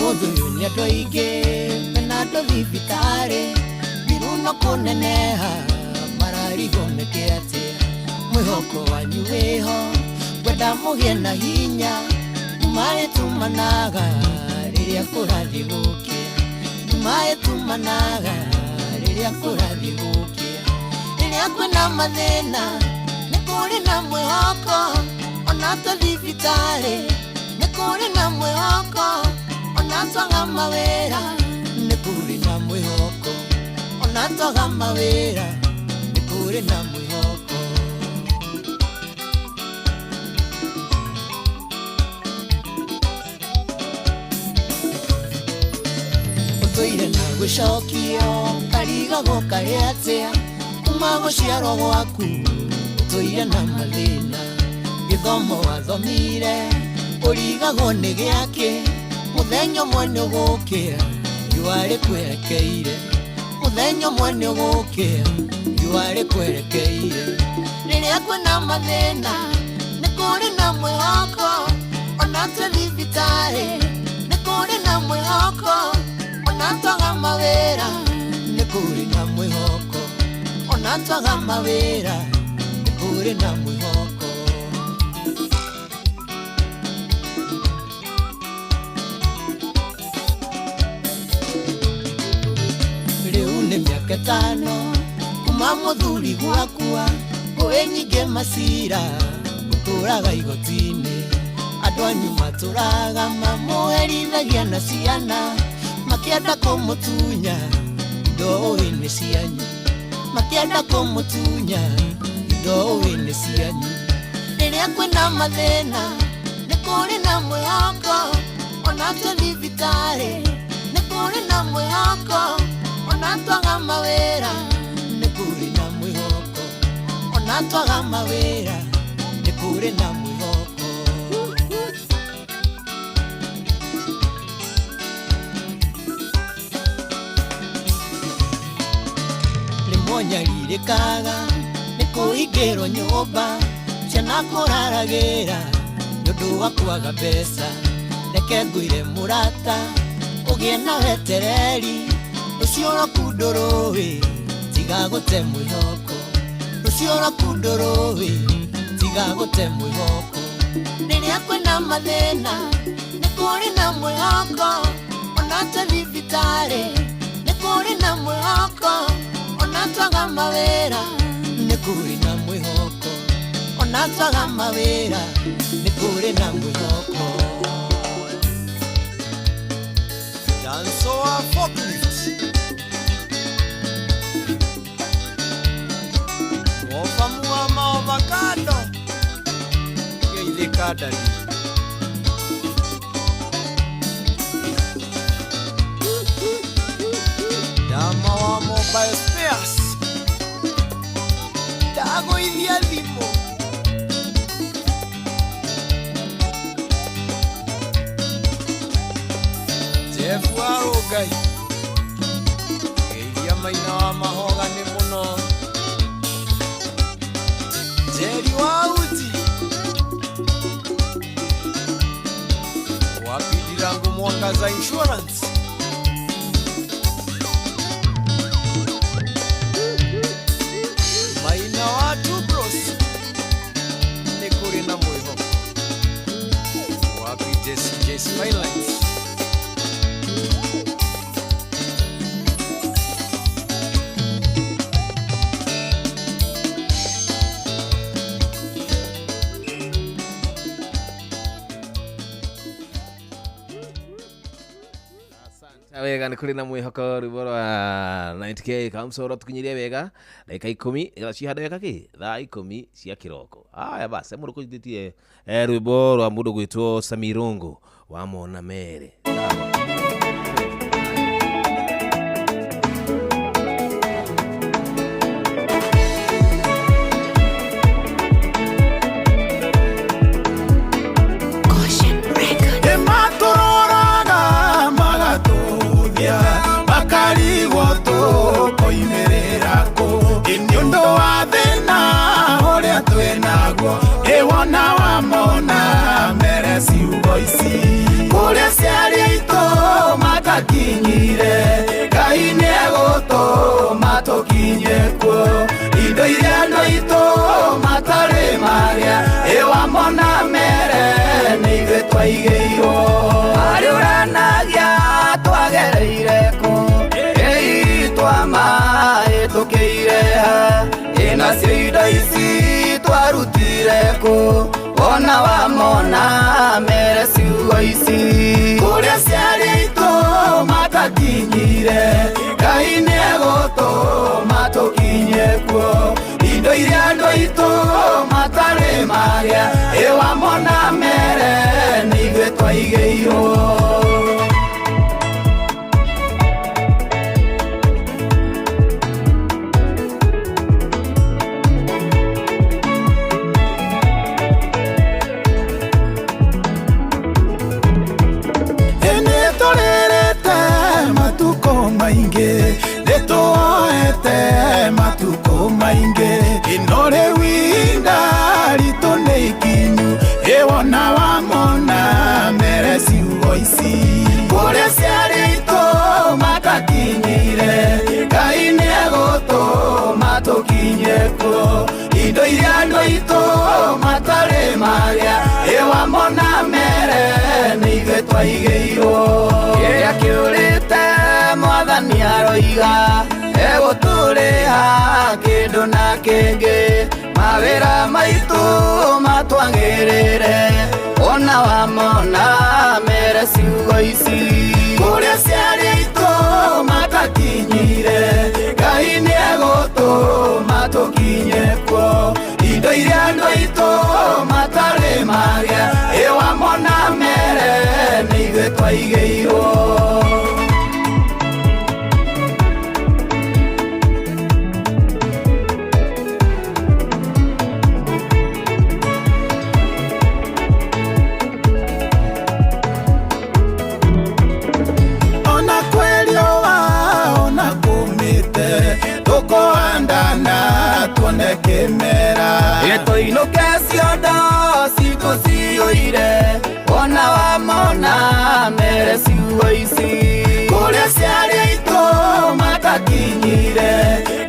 Ũmũthĩ ũyũ nĩ andũ aingĩ mena andũ thibitarĩ Biruno kũneneha mararigwo meke atĩa. Mwĩhoko wanyu wĩho ngwenda mũgĩe na hinya. Nĩmaĩtumanaga rĩrĩa kũrathiĩ gũkĩa. Nĩmaĩtumanaga rĩrĩa kũrathiĩ gũkĩa. Rĩrĩa kwĩna mathĩna nĩ kũrĩ na mwĩhoko. Ona twĩ thibitarĩ nĩ kũrĩ na mwĩhoko. Ona twaga mawĩra nĩ kũrĩ na mwĩhoko. Ona twaga mawĩra nĩ kũrĩ na mwĩhoko. Ũtũire na gũcokio karigagwo karĩ atĩa. Kuma gũciarwo gwaku ũtũire na mathĩna. Gĩthomo wathomire ũrigagwo nĩ gĩakĩ. Mũthenya ũmwe nĩ ũgũkĩra riũa rĩkwerekeire. Mũthenya ũmwe nĩ ũgũkĩra riũa rĩkwerekeire. Rĩrĩa kwĩna mathĩna nĩ kũrĩ na mwĩhoko. Ona twĩ thibitarĩ nĩ kũrĩ na mwĩhoko. Ona twaga mawĩra nĩ kũrĩ na mwĩhoko. Ona twaga mawĩra nĩ kũrĩ na mwĩhoko. Rĩu nĩ mĩaka ĩtano kuma mũthuri gwakua. Ngũĩ nyingĩ macira gũtũraga igoti-inĩ. Andũ anyu matũraga mamũherithagia na ciana. Makĩenda kũmũtunya indo ũĩ nĩ cianyu. Makĩenda kũmũtunya indo ũĩ nĩ cianyu. Rĩrĩa kwĩna mathĩna nĩ kũrĩ na mwĩhoko. Ona twĩ thibitarĩ nĩ kũrĩ na mwĩhoko. Ona twaga mawĩra nĩ kũrĩ na mwĩhoko. Ona twaga mawĩra nĩ kũrĩ na mwĩhoko. Rĩmwe nyarirĩkaga nĩ kũhingĩrwo nyũmba. Ciana kũraragĩra nĩ ũndũ wa kwaga mbeca. Reke ngwĩre mũrata ũgĩe na wetereri. Rũciũ rwaku ndũrũĩ tiga gũte mwĩhoko. Rũciũ rwaku ndũrũĩ tiga gũte mwĩhoko. Rĩrĩa kwĩna mathĩna nĩ kũrĩ na mwĩhoko. Ona twĩ thibitarĩ nĩ kũrĩ na mwĩhoko. Ona twaga mawĩra nĩ kũrĩ na mwĩhoko. Ona twaga mawĩra nĩ kũrĩ na mwĩhoko. Dansoa forklift. Wofamu wa maovakado. Geithĩka ndani. Dama wa mobile spares. Ndagũithia thimũ. Jeff wa Rũngai. Geithia maina wa mahoga nĩ mũno. Jerry wa Uji. Wapi Dirango Mwangaza Insurance. Maina wa Two Bros. Nĩ kũrĩ na mwĩhoko. Wapi Jesse Jesse Highlights. Wega nĩ kũrĩ na mwĩhoko rwĩmbo rwa 90K kamũcoro tũkinyirie wega ndagĩka ikũmi ciha ndagĩka kĩ thaa ikũmi cia kĩroko. Aya basi mũndũ kũnyitĩtie rwĩmbo rwa mũndũ gwĩtwo Samirungu wa Mona Mere. Nĩmatũroraga magatũthia makarigwo tũkoimĩrĩra kũ. Ĩ nĩ ũndũ wa thĩna ũrĩa twĩnaguo. Ĩ wona wamona mere ciugo ici. Kũrĩa ciarĩ aitũ matakinyire Ngai nĩegũtũma tũkinye kuo indo iria andũ aitũ matarĩ magĩa ĩwamona mere nĩ ithuĩ twaigĩirwo harĩ ũranagia twagereire kũ ĩitwa maĩ tũkĩire ha ĩnacio indo ici twarutire kũ ona wamona mere ciugo ici kũrĩa ciarĩ aitũ matakinyire Ngai nĩegũtũma tũkinye kuo indo iria andũ aitũ matarĩ magĩa ĩwamona mere nĩ ithuĩ twaigĩirwo. Nĩtũrĩrĩte matukũ maingĩ nĩtuoete matukũ maingĩ ĩno rĩu ihinda ritũ nĩ ikinyu ĩwona wamona mere ciugo ici kũrĩa ciarĩ aitũ matakinyire Ngai nĩegũtũma tũkinye kuo indo iria andũ aitũ matarĩ magĩa ĩwamona mere nĩ ithuĩ twaigĩirwo kĩrĩa kĩũrĩte mwathani aroiga egũtũrĩha kĩndũ na kĩngĩ mawĩra maitũ matwagĩrĩre ona wamona mere ciugo ici kũrĩa ciarĩ aitũ matakinyire Ngai nĩegũtũma tũkinye kuo indo iria andũ aitũ matarĩ magĩa ĩwamona mere nĩ ithuĩ twaigĩirwo. Ona kwĩriũa ona kũmĩte tũkũhandana tuone kĩmera ĩtũinũke ciondo citũ ciyũire ona wamona mere ciugo ici kũrĩa ciarĩ aitũ matakinyire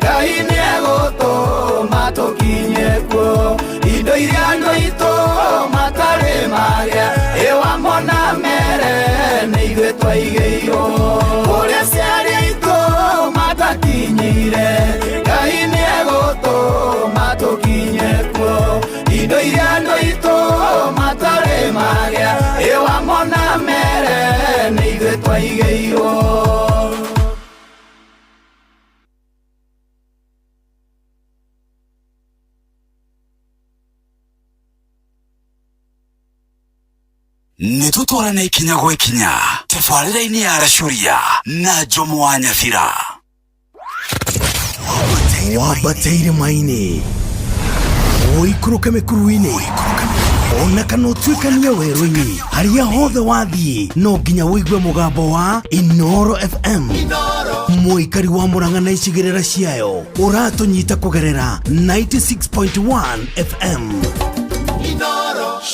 Ngai nĩegũtũma tũkinye kuo indo iria andũ aitũ matarĩ magĩa ĩwamona mere nĩ ithuĩ twaigĩirwo kũrĩa ciarĩ aitũ matakinyire Ngai nĩegũtũma tũkinye kuo indo iria andũ aitũ matarĩ magĩa ĩwamona mere nĩ ithuĩ twaigĩirwo. Nĩ tũtwarane ikinya gwa ikinya tabarĩra-inĩ ya Racuria na Njomo wa Nyabira. Wambateire maĩ-inĩ ũikũrũke mĩkuru-inĩ ona kana ũtuĩkanie werũ-inĩ harĩa hothe wathiĩ no nginya ũigue mũgambo wa Inoro FM mũikari wa Murang'a na icigĩrĩra ciayo ũratũnyita kũgerera 96.1 FM.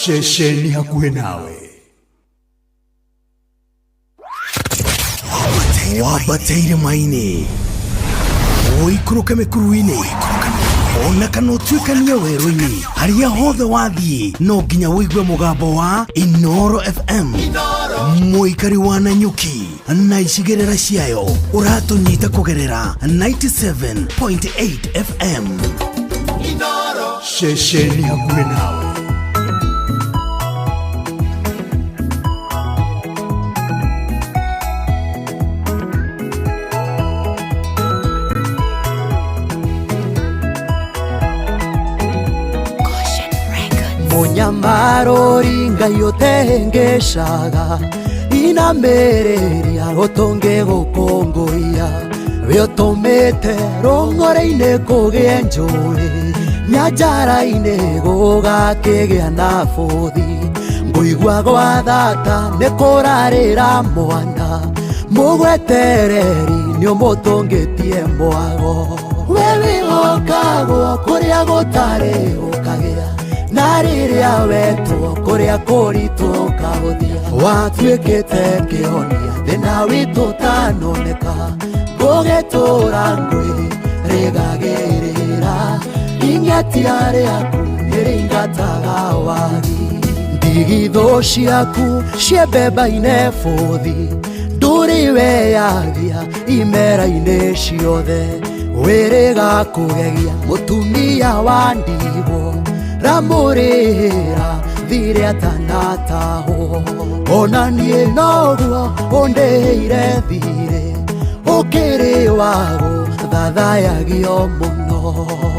Ceceni hakuhĩ nawe. Wambateire maĩ-inĩ ũikũrũke mĩkuru-inĩ ona kana ũtuĩkanie werũ-inĩ harĩa hothe wathiĩ no nginya ũigue mũgambo wa Inoro FM mũikari wa Nanyuki na icigĩrĩra ciayo ũratũnyita kũgerera 97.8 FM. Ceceni hakuhĩ nawe. Munyamarori Ngai ũtengeshaga inamerĩria gũtũngĩ gũkũngũiya we ũtũmĩte rũng'ore-inĩ kũgĩe njũĩ nyanjara-inĩ gũgakĩgĩa na bũthi ngũigua gwa thata nĩ kũrarĩra mwana mũgwetereri nĩ ũmũtũngĩtie mwago we wĩhokagwo kũrĩa gũtarĩ gũkagĩa Na rĩrĩa wetwo kũrĩa kũritũ ũkahũthia watuĩkĩte kĩhonia thĩna witũ ũtanoneka ngũgĩtũra ngwĩrĩgagĩrĩra ing'atia rĩaku nĩrĩingataga wagi ndigithũ ciaku ciembemba-inĩ bũthi ndũrĩ weyagia imera-inĩ ciothe wĩrĩga kũgegia mũtumia wa ndigwo ramũrĩhĩra thirĩ atanatahwo ona niĩ noguo ũndĩhĩire thirĩ ũkĩrĩ wago thathayagio mũno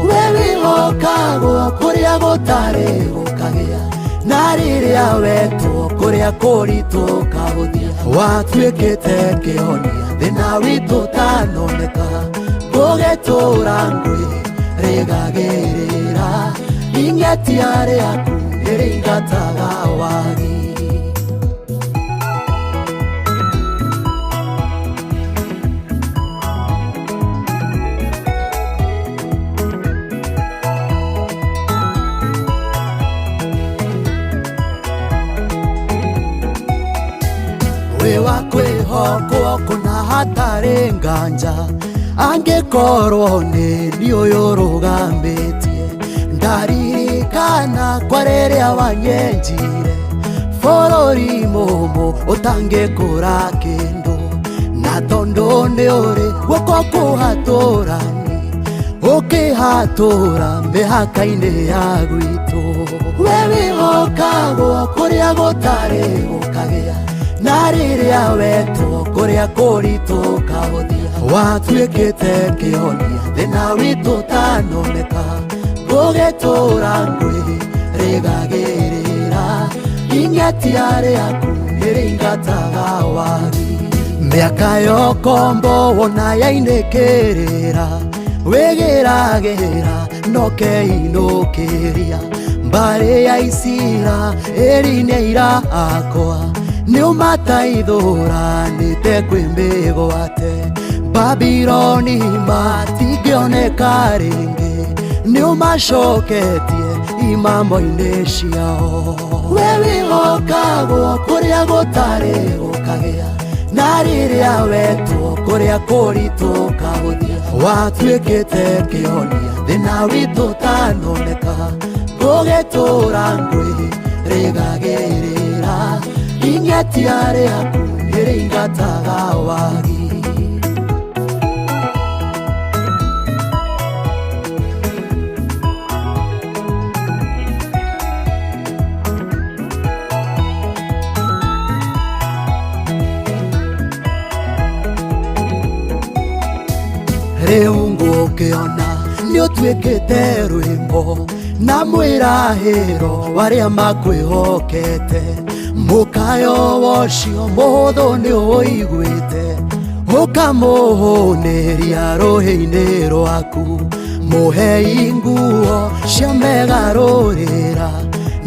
we wĩhokagwo kũrĩa gũtarĩ gũkagĩa na rĩrĩa wetwo kũrĩa kũritũ ũkahũthia watuĩkĩte kĩhonia thĩna witũ ũtanoneka ngũgĩtũra ngwĩrĩgagĩrĩra ing'atia rĩaku nĩrĩingataga wagi. Wĩ wa kwĩhokwo kũna hatarĩ nganja angĩkorwo nĩ niĩ ũyũ ũrũgamĩtie ndaririkana kwa rĩrĩa wanyenjire bũrũri mũmũ ũtangĩkũra kĩndũ na tondũ nĩ ũrĩ guoko kũhatũrani ũkĩhatũra mĩhaka-inĩ ya gwitũ we wĩhokagwo kũrĩa gũtarĩ gũkagĩa na rĩrĩa wetwo kũrĩa kũritũ ũkahũthia watuĩkĩte kĩhonia thĩna witũ ũtanoneka ngũgĩtũra ngwĩrĩgagĩrĩra ing'atia rĩaku nĩrĩingataga wagi mĩaka ya ũkombo wona yainĩkĩrĩra wĩgĩragĩra nokeinũkĩria mbarĩ ya Isiraeli nĩ aira akwa nĩũmataithũranĩte kwĩ mĩgwate Babiloni matingĩoneka rĩngĩ nĩũmacoketie imamo-inĩ ciao we wĩhokagwo kũrĩa gũtarĩ gũkagĩa na rĩrĩa wetwo kũrĩa kũritũ ũkahũthia watuĩkĩte kĩhonia thĩna witũ ũtanoneka ngũgĩtũra ngwĩrĩgagĩrĩra ing'atia rĩaku nĩrĩingataga wagi. Rĩu ngũkĩona nĩũtuĩkĩte rwĩmbo na mwĩrahĩro warĩa makwĩhokete mũkayo wocio mũhũthũ nĩũiguĩte ũkamũhũnĩria rũhĩ-inĩ rwaku mũhei nguo cia megarũrĩra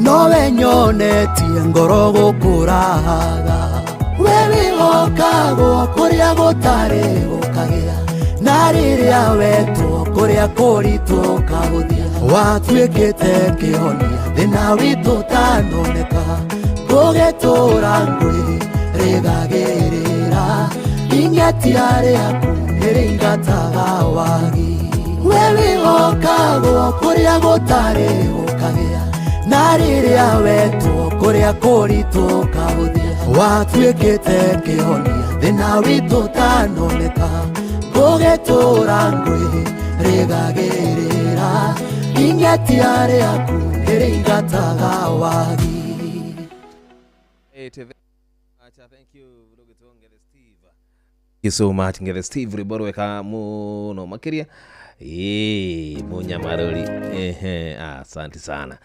nowe nyonetie ngoro gũkũrahaga we wĩhokagwo kũrĩa gũtarĩ gũkagĩa na rĩrĩa wetwo kũrĩa kũritũ ũkahũthia watuĩkĩte kĩhonia thĩna witũ ũtanoneka ngũgĩtũra ngwĩrĩgagĩrĩra ing'atia rĩaku nĩrĩingataga wagi we wĩhokagwo kũrĩa gũtarĩ gũkagĩa na rĩrĩa wetwo kũrĩa kũritũ ũkahũthia watuĩkĩte kĩhonia thĩna witũ ũtanoneka ngũgĩtũra ngwĩrĩgagĩrĩra ing'atia rĩaku nĩrĩingataga wagi. Thank you Ngere Steve. Thank you so much Ngere Steve rwĩmbo rwega mũno makĩria mũnyamarũri ehe asante sana.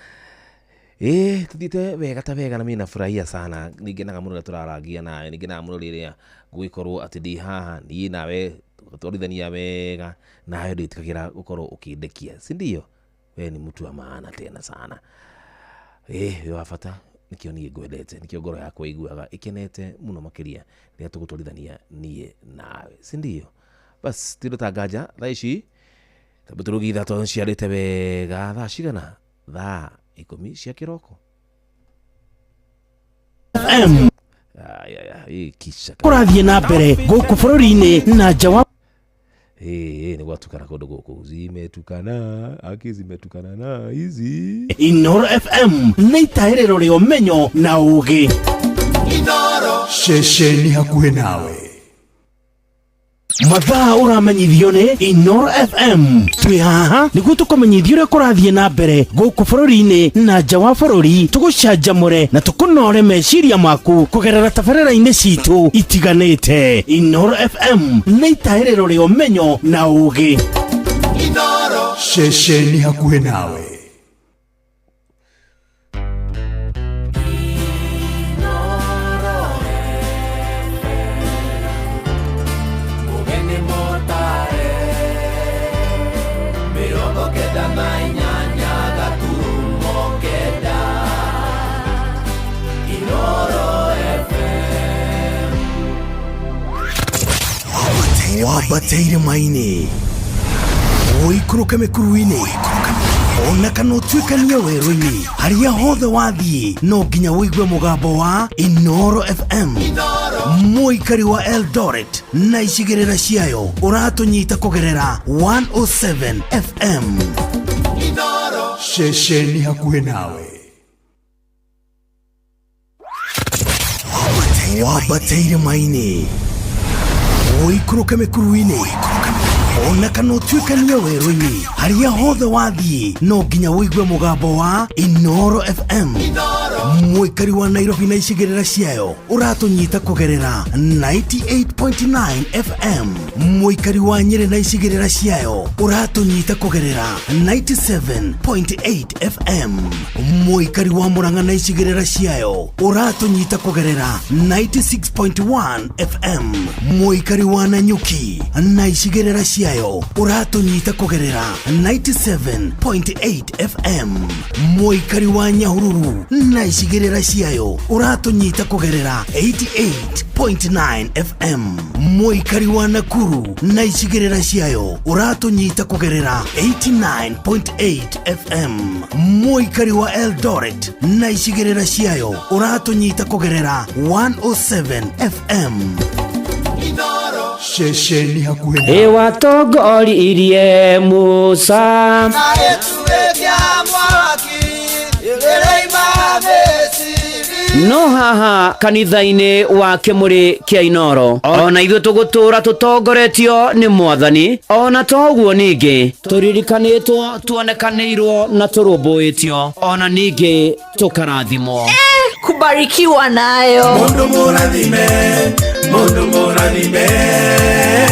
Tuthiĩte wega ta wega na mimi nafurahia sana ningenaga mũno rĩrĩa tũrarangia nawe ningenaga mũno rĩrĩa gũgĩkorwo atĩ ndĩ haha niĩ nawe tũgatwarithania wega nawe ndwĩtĩkagĩra gũkorwo ũkĩndekia si ndio? We ni mtu wa maana tena sana. Wĩ wa bata nikio niĩ ngwendete nikio ngoro yakwa iguaga ikenete mũno makĩria rĩrĩa tũgũtwarithania niĩ nawe si ndio? Bas tindo ta nganja thaa ici tondũ tũrũgi ithatũ ciarĩte wega thaa cigana thaa 10 cia kĩroko. FM Kisha kũrathiĩ na mbere gũkũ bũrũri-inĩ na nja wa nĩ gwatukana kũndũ gũkũ, zimetukana aki zimetukana na hizi. Inoro FM nĩ itaĩrĩro rĩa ũmenyo na ũũgĩ. Ceceni hakuhĩ nawe. Mathaa ũramenyithio nĩ Inoro FM. Twĩ haha nĩguo tũkũmenyithia ũrĩa kũrathiĩ na mbere gũkũ bũrũri-inĩ na nja wa bũrũri, tũgũcanjamũre na tũkũnore meciria maku kũgerera tabarĩra-inĩ citũ itiganĩte. Inoro FM nĩ itaĩrĩro rĩa ũmenyo na ũũgĩ. Ceceni hakuhĩ nawe. Wambateire maini ũikũrũke mĩkuru-inĩ ona kana ũtuĩkanie werũ-inĩ, harĩa hothe wathiĩ no nginya ũigue mũgambo wa Inoro FM. Mũikari wa Eldoret na icigĩrĩra ciayo ũratũnyita kũgerera 107 FM. Ceceni hakuhĩ nawe. Wambateire maini ũikũrũke mĩkuru-inĩ ona kana ũtuĩkanie werũ-inĩ, harĩa hothe wathiĩ no nginya ũigue mũgambo wa Inoro FM. Mũikari wa Nairobi na icigĩrĩra ciayo ũratũnyita kũgerera 98.9 FM. Mũikari wa Nyĩrĩ na icigĩrĩra ciayo ũratũnyita kũgerera 97.8 FM. Mũikari wa Murang'a na icigĩrĩra ciayo ũratũnyita kũgerera 96.1 FM. Mũikari wa Nanyuki na icigĩrĩra ciayo ũratũnyita kũgerera 97.8 FM. Mũikari wa Nyahururu na icigĩrĩra ciayo ũratũnyita kũgerera 88.9 FM. Mũikari wa Nakuru na icigĩrĩra ciayo ũratũnyita kũgerera 89.8 FM. Mũikari wa Eldoret na icigĩrĩra ciayo ũratũnyita kũgerera 107 FM. Ceceni hakuhĩ nawe. Ĩwatongoririe Musa na gĩtugĩ kĩa mwaki ĩrĩima Misiri. No haha kanitha-inĩ wa kĩmũrĩ kĩa Inoro ona ithuĩ tũgũtũra tũtongoretio nĩ Mwathani, ona to ũguo ningĩ tũririkanĩtwo, tuonekanĩirwo na tũrũmbũĩtio, ona ningĩ tũkarathimwo. Kubarikiwa nayo. Mundu mũrathime, mundu mũrathime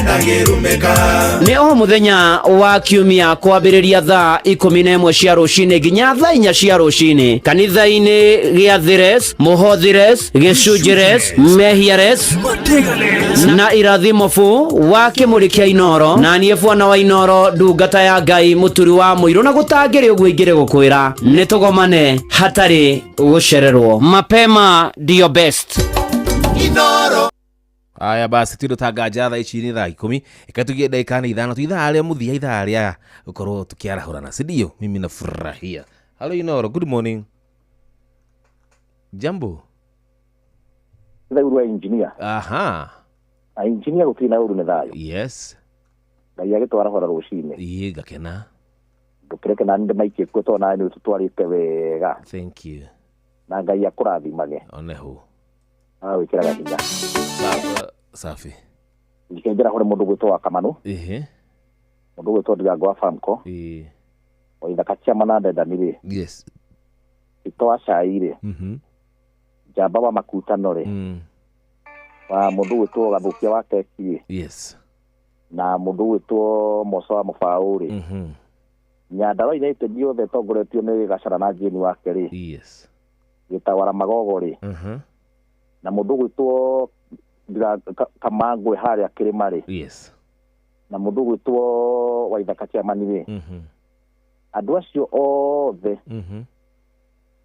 ndangĩrumĩka. Nĩ o mũthenya wa kiumia kwambĩrĩria thaa 11 cia rũcinĩ nginya thaa 4 cia rũcinĩ kanitha-inĩ gĩa Thires, Mũhothires, Gĩcunjĩres, Mehiares na Irathimobu wa kĩmũrĩ kĩa Inoro, na niĩ bwana wa Inoro, ndungata ya Ngai, mũturi wa mũirũ, na gũtangĩrĩ ũguo ingĩrĩ gũkwĩra nĩ tũgomane hatarĩ gũcererwo. Mapema ndio best. Aya basi tindo tanganja thaa ici nĩ thaa 10 ikatugie ndagĩka nĩ 5 tu ithaa rĩa mũthia, ithaa rĩa gũkorwo tũkĩarahũrana, si ndio? Mimi nafurahia. Hello Inoro, good morning. Jambo. Thaurwa engineer. Aha. A engineer gũtirĩ na ũru nĩ thayũ. Yes. Ngai agĩtwarahũra rũcinĩ. Ĩĩ ngakena. Ndũkĩreke nani ndĩmaikie kuo tondũ nawe nĩ ũtũtwarĩte wega. Thank you. Na Ngai akũrathimage. Oneho. Agagwĩkĩraga hinya. Safi. Njikĩnjĩra kũrĩ mũndũ gwĩtwo wa Kamanu. Ehe. Mũndũ gwĩtwo Ndirango wa Famco. Ĩĩ. Wa Ithaka Chairman na Ndendani rĩ. Yes. Ito wa Cai rĩ. Mhm. Njamba wa Makutano rĩ. Wa mũndũ gwĩtwo Gathũkia wa Keki rĩ. Yes. Na mũndũ gwĩtwo Moco wa Mũbaũ rĩ. Mhm. Nyandarua United yothe ĩtongoretio nĩ Gacara na Jane wake rĩ. Yes. Gĩtawara Magogo rĩ. Mhm. Na mũndũ gwĩtwo Kamangwe harĩa kĩrĩma rĩ. Yes. Na mũndũ gwĩtwo Waithaka Chairman rĩ. Mhm. Andũ acio othe Mhm.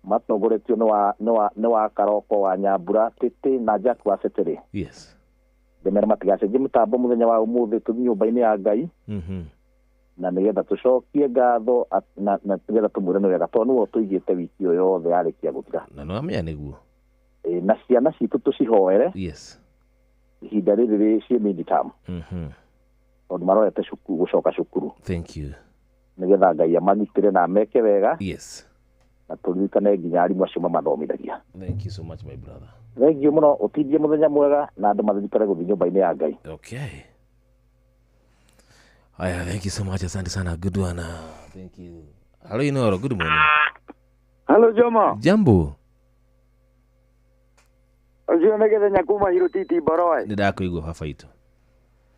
matongoretio nĩ wa Karoko wa Nyambura Tĩtĩ na Jack wa Setere. Yes. Ndĩmere matigacenjie mũtambo mũthenya wa ũmũthĩ, tũthiĩ nyũmba-inĩ ya Ngai. Mhm. Na nĩgetha tũcokie ngatho na nĩgetha tũmwĩre nĩ wega tondũ nĩwe ũtũigĩte wiki ĩyo yothe yarĩkia gũthira. Na no amenya nĩguo. Na ciana citũ tũcihoere. Yes. Ihinda rĩrĩ rĩ ciĩ midterm. Tondũ marorete cukuru gũcoka cukuru. Thank you. Nĩgetha Ngai amanyitĩre na ameke wega. Yes. Na tũririkane nginya arimũ acio mamathomithagia. Thank you so much, my brother. Thank you mũno, ũtindie mũthenya mwega na andũ maririkane gũthiĩ nyũmba-inĩ ya Ngai. Okay. Aya, thank you so much. Asante sana. Good one. Thank you. Hello, Inoro. Good morning. Hello, Jomo. Jambo. Ũcio nĩ Gĩthenya kuma Hirutiti Mboroe. Nĩ ndakũigua baba itũ.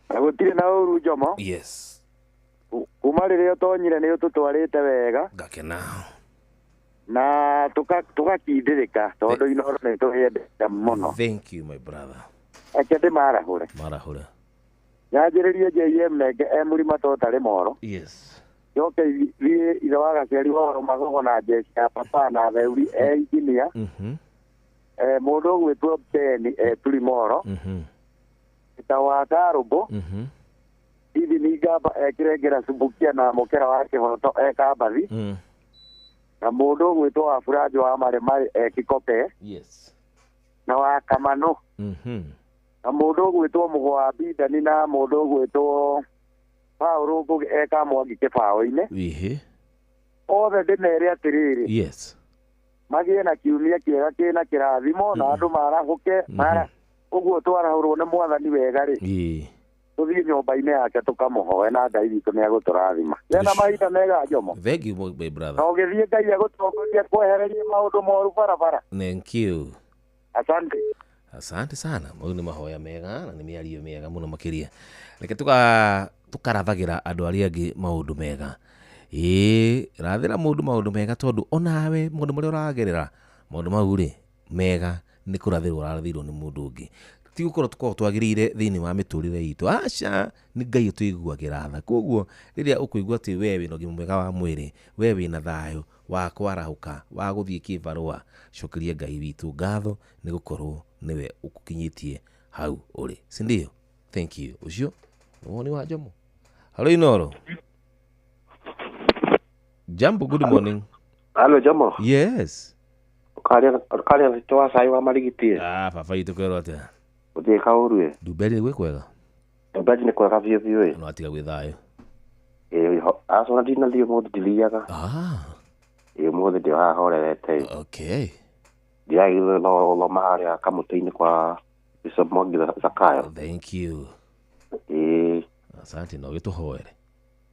Na gũtirĩ na ũru, Jomo. Yes. Kuma rĩrĩa ũtonyire nĩ ũtũtwarĩte wega. Ngakena. Na tũgakindĩrĩka tondũ Inoro nĩ tũrĩendete mũno. Thank you, my brother. Reke ndĩmarahũre. Marahũre. Nyanjĩrĩrie JM Nenge e mũrima totarĩ moro. Yes. Njoke thiĩ ithe wa gaciari wa Magogo na jeshi ya papa na Theuri e injinia. Mũndũ ũgwĩtwo Ben e Turimoro. Ita wa Karũmbũ. Hithi ni Ngamba e Kĩrengera Cumbukia na Mũkera wa Kĩhoto e Kambathi. Na mũndũ ũgwĩtwo wa Buranjo wa Marĩmarĩ e Kĩkope. Yes. Na wa Kamanũ. Na mũndũ ũgwĩtwo Mũgo wa Bindani na mũndũ ũgwĩtwo Paũlũ Ngũgĩ e Kamwangi Kĩbaũ-inĩ. Ĩhĩ. Othe ndĩmere atĩrĩrĩ. Yes. Magĩe na kiumia kĩega kĩna kĩrathimo na andũ marahũke mara ũguo twarahũrwo nĩ mwathani wega rĩ. Tũthiĩ nyũmba-inĩ yake tũkamũhoe na Ngai witũ nĩ agũtũrathima. Gĩa na mahinda mega, Jomo. Thank you, my brother. Na ũgĩthiĩ Ngai agũtongoria kwehererie maũndũ moru barabara. Thank you. Asante. Asante sana. Mau nĩ mahoya mega na nĩ mĩario mĩega mũno makĩria. Reke tũkarathagira andũ arĩa angĩ maũndũ mega. Ĩĩ, rathĩra mũndũ maũndũ mega tondũ onawe maũndũ marĩa ũragerera maũndũ mau rĩ mega nĩ kũrathĩrwo ũrathĩirwo nĩ mũndũ ũngĩ. Ti gũkorwo tũkoragwo twagĩrĩire thĩinĩ wa mĩtũrĩre itũ. Aca, nĩ Ngai ũtũiguagĩra tha. Koguo rĩrĩa ũkũigua atĩ we wĩna ũgima mwega wa mwĩrĩ, we wĩna thayũ wa kwarahũka, wa gũthiĩ kĩbarũa, cokeria Ngai witũ ngatho nĩ gũkorwo nĩwe ũkũkinyĩtie hau ũrĩ. Si ndio? Thank you. Ũcio nĩ woni wa Jomo. Hello, Inoro. Jambo, good morning. Hello, Jomo. Yes. Karia twa cai wa marigitie. Ah, baba itũ kwĩrwo atĩa? Gũthiĩ kaũru ĩ. Ndumberi gwĩ kwega? Ndumberi nĩ kwega biũ biũ ĩ. No atiga gwĩ thayũ. Ĩ, aca ona ndinathiĩ ũmũthĩ ndithiaga. Ah. Ĩ, ũmũthĩ ndĩ haha horerete ĩ. Okay. Ndĩragĩrĩirwo no gũthoma harĩa kamũtĩ-inĩ kwa Bishop Mwangi Zakayo. Thank you. Ĩ. Asante, no gĩtũhoere.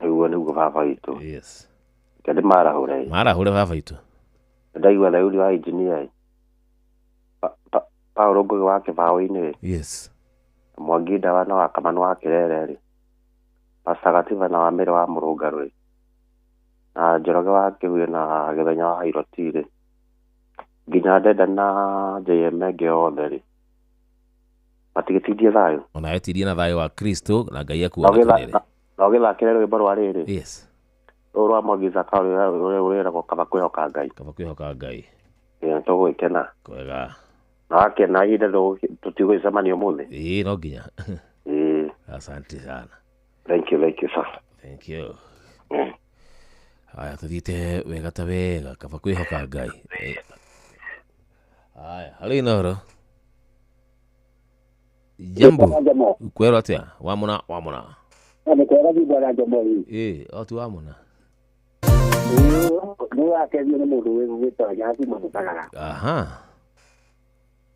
Nĩguo nĩguo baba witũ. Yes. Reke ndĩmarahũre ĩ. Marahũre baba witũ. Ndaigua Theuri wa injinia ĩ. Paũlũ Ngũgĩ wa Kĩbaũ-inĩ ĩ. Yes. Mwangi Ndawa na wa Kamanũ wa Kĩrere rĩ. Pastor Gatiba na wa Mĩrĩ wa Mũrũngarũ ĩ. Na Njoroge wa Kĩhuye na Gĩthenya wa Hairoti rĩ. Nginya Ndenda na JM ĩngĩ yothe rĩ. Matigĩtindie thayũ. Ona etirie na thayũ wa Kristo na Ngai akuonekanĩre. Na ũgĩthakĩre rwĩmbo rwa rĩrĩ. Yes. Rũrũ rwa Mwangi Zakayo rũrĩa rwĩragwo Kaba kwĩhoka Ngai. Kaba kwĩhoka Ngai. Ĩ, tũgũgĩkena. Kwega. Na wakena ihinda tũtigũgĩcemania ũmũthĩ. Ĩĩ, no nginya. Ĩĩ. Asante sana. Thank you, thank you, sir. Thank you. Haya, tũthiĩte wega ta wega, kaba kwĩhoka Ngai. Haya, harĩ Inoro. Jambo. Kwĩrwo atĩa? Wamũna, wamũna. Nĩ kwega thiĩ bwana Jomo ĩ. Ĩĩ, o ti wamũna. Nĩ wakenio nĩ mũndũ wĩgũgĩtwo Nyathi Mũthutagara. Aha.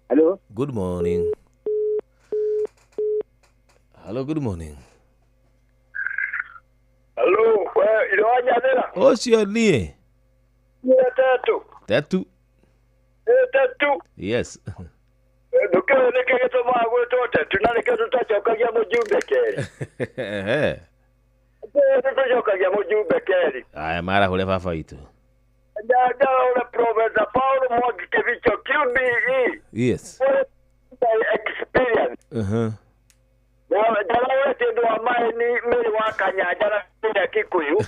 Hello. Good morning. Hello, good morning. Hello, we iroanyathĩra. Ũcio niĩ. Nĩ tetu. Tetu. Nĩ tetu. Yes. Ndũkĩũĩ nĩkĩ gĩtũmaga gwĩtwo tetu na nĩkĩo tũtacokagia mũjumbe kerĩ. Tũcokagia mũjumbe kerĩ. Aya, marahũre baba witũ. Ndarahũre Professor Paul Mwangi Kĩbicho QBE. Yes. Experience. Ndarahũre kĩndũ wa maĩ ni Mĩrĩ wa Kanyanja na kũrĩa Kikuyu.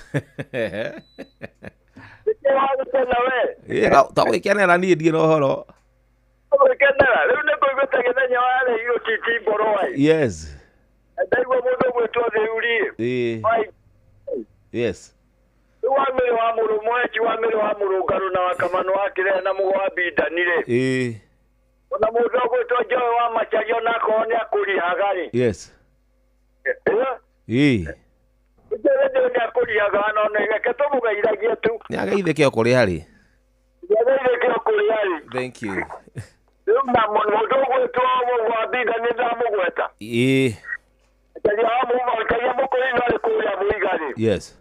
Nĩkĩo wagũkena we. Tagũgĩkenera niĩ ndirĩ na ũhoro. Tagũgĩkenera rĩu nĩ kũiguĩte Gĩthenya warĩirwo Titi Mboroa. Yes. Ndaigua mũndũ ũgwĩtwo Theuri. Ĩĩ. Yes. Wa mĩrĩ wa mũrũ mwenji wa mĩrĩ wa mũrũngarũ na wa kamano wa kĩrere na mũgo wa bindani rĩ. Ĩĩ. Ona mũndũ ũgwĩtwo Njoe wa Macharia ona akorwo nĩ akũrihaga rĩ. Yes. Ĩĩ. Njoe nĩ akũrihaga no nĩ reke tũmũgeithagie tu. Nĩ ageithĩke o kũrĩa rĩ. Nĩ ageithĩke o kũrĩa rĩ. Thank you. Rĩu na mũndũ ũgwĩtwo mũgo wa bindani ndamũgweta. Ĩĩ. Macharia wa Macharia mũkũrinũ arĩ kũrĩa Mũiga rĩ. Yes.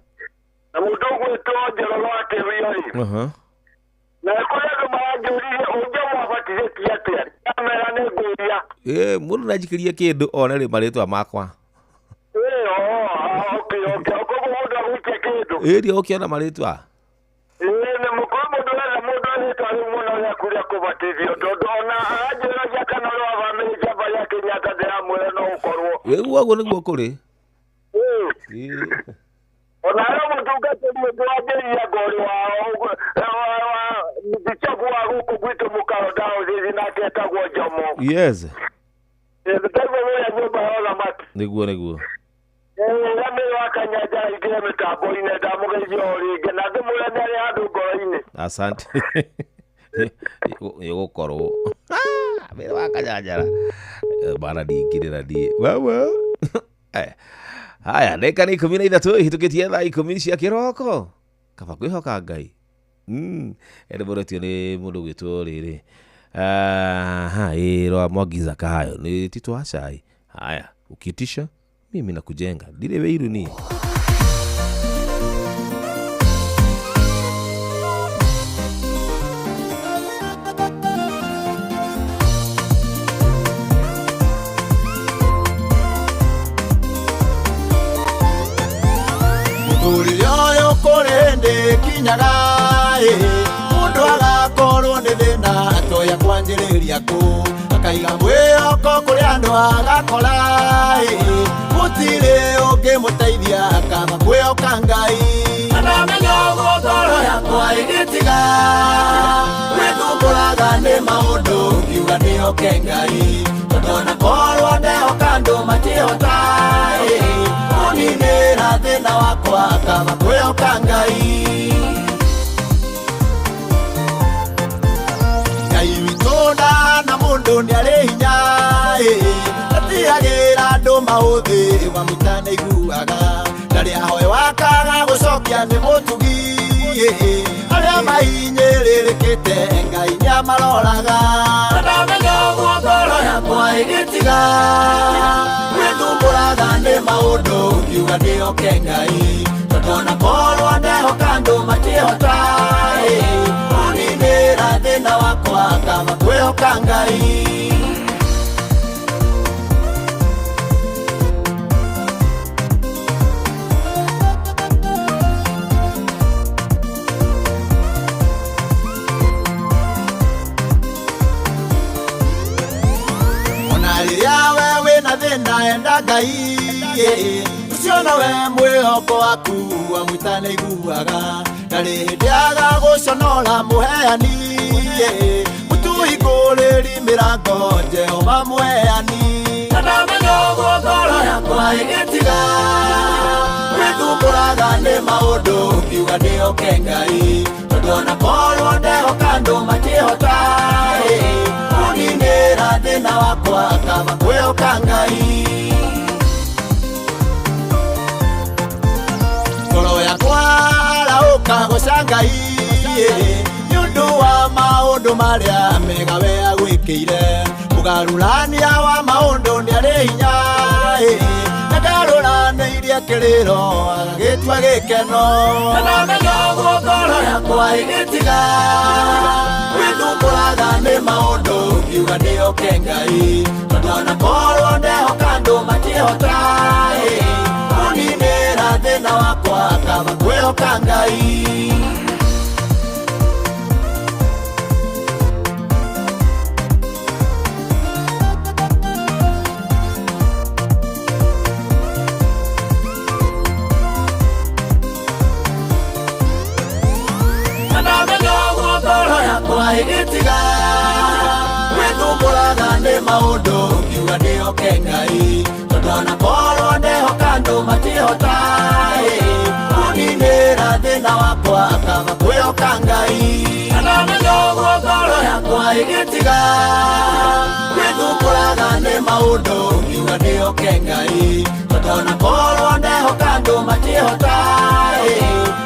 Na mũndũ ũgwĩtwo Njoroge wa Kĩruia rĩ. Na kũrĩ andũ maranjũririe ũngĩmwabatithĩtie atĩa? Ndamera nĩ ngũria. Ĩĩ, mũndũ ndanjikĩrie kĩndũ one rĩ marĩtwa makwa. Ĩĩ, okay, okay. Koguo mũndũ agũikia kĩndũ. Ĩĩ, ndigũkĩona marĩtwa. Ĩĩ, nĩ mũkũrũ mũndũ wetha mũndũ rĩtwa rĩu mũno rĩaku rĩa kũbatithio tondũ ona aranjũragia kana ũrĩ wa bamĩrĩ njamba ya Kenyatta ndĩramwĩra no ũkorwo. Ĩĩ, ũguo nĩguo kũrĩ. Ĩĩ. Ona arĩa mũtungatĩri ũngĩ wanjĩrire ngorĩ wa bicabu wa gũkũ gwitũ mũkaro diocese nake etagwo Njomo. Yes. Ndaigua ũrĩa nyũmba ya ũthamaki. Nĩguo nĩguo. Ĩĩ, mĩrĩ wa Kanyanja aingĩre mĩtambo-inĩ ndamũgeithia o rĩngĩ na ndĩmwĩre nĩ arĩ handũ ngoro-inĩ. Asante. Ĩgũkorwo. Mĩrĩ wa Kanyanjara. Bana ndingĩrĩra niĩ. Wewe. Haya, ndagĩka nĩ 13 ihĩtũkĩtie thaa 10 cia kĩroko. Kaba kwĩhoka Ngai. Ĩndĩ mũretio nĩ mũndũ ũgwĩtwo rĩrĩ. Aha, ĩĩ rwa Mwangi Zakayo nĩ Tito wa cai. Haya, ukiitisha mimi nakujenga. Ndirĩ wĩiru niĩ. Mũtũrĩre ũyũ kũrĩ hĩndĩ kinyaga ĩ mũndũ agakorwo nĩ thĩna atoya kwanjĩrĩria kũ akaiga mwĩhoko kũrĩ andũ agakora ĩ gũtirĩ ũngĩmũteithia akaba kwĩhoka Ngai. Na ndamenya ũguo ngoro yakwa ĩgĩtiga gwĩthumbũraga nĩ maũndũ ngiuga ndĩhoke Ngai tondũ ona korwo ndehoka andũ matihota ĩ kũninĩra thĩna wakwa akaba kwĩhoka Ngai. Ngai witũ ndahana mũndũ nĩarĩ hinya ĩ ndatigagĩra andũ maũthĩ wamwĩta nĩaiguaga ndarĩ ahoe wakaga gũcokia nĩ mũtugi ĩ arĩa mahinyĩrĩrĩkĩte Ngai nĩamaroraga. Na ndamenya ũguo ngoro yakwa ĩgĩtiga gwĩthumbũraga nĩ maũndũ ngiuga ndĩhoke Ngai tondũ ona korwo ndehoka andũ matihota ĩ kũninĩra thĩna wakwa kaba kwĩhoka Ngai. Ona rĩrĩa we wĩna thĩna enda Ngai ũcio nowe mwĩhoko waku amwĩta nĩaiguaga ndarĩ hĩndĩ agagũconora mũheani mũtũhingũrĩri mĩrango Jehova mũheani. Na ndamenya ũguo ngoro yakwa ĩgĩtiga gwĩthumbũraga nĩ maũndũ ngiuga ndĩhoke Ngai tondũ ona korwo ndehoka andũ matihota ĩ kũninĩra thĩna wakwa kaba kwĩhoka Ngai. Ngoro yakwa arahũka goca Ngai nĩ ũndũ wa maũndũ marĩa mega we agwĩkĩire mũgarũrania wa maũndũ nĩarĩ hinya ĩ nĩngarũranĩirie kĩrĩro agagĩtua gĩkeno. Na ndamenya ũguo ngoro yakwa ĩgĩtiga gwĩthumbũraga nĩ maũndũ ngiuga ndĩhoke Ngai tondũ ona korwo ndehoka andũ matihota ĩ kũninĩra thĩna wakwa kaba kwĩhoka Ngai. Na ndamenya ũguo ngoro yakwa ĩgĩtiga gwĩthumbũraga nĩ maũndũ ngiuga ndĩhoke Ngai tondũ ona korwo ndehoka andũ matihota ĩ Kwĩhoka Ngai. Na ndamenya ũguo ngoro yakwa ĩgĩtiga gwĩthumbũraga nĩ maũndũ, ngiuga ndĩhoke Ngai, tondũ ona korwo ndehoka andũ matihota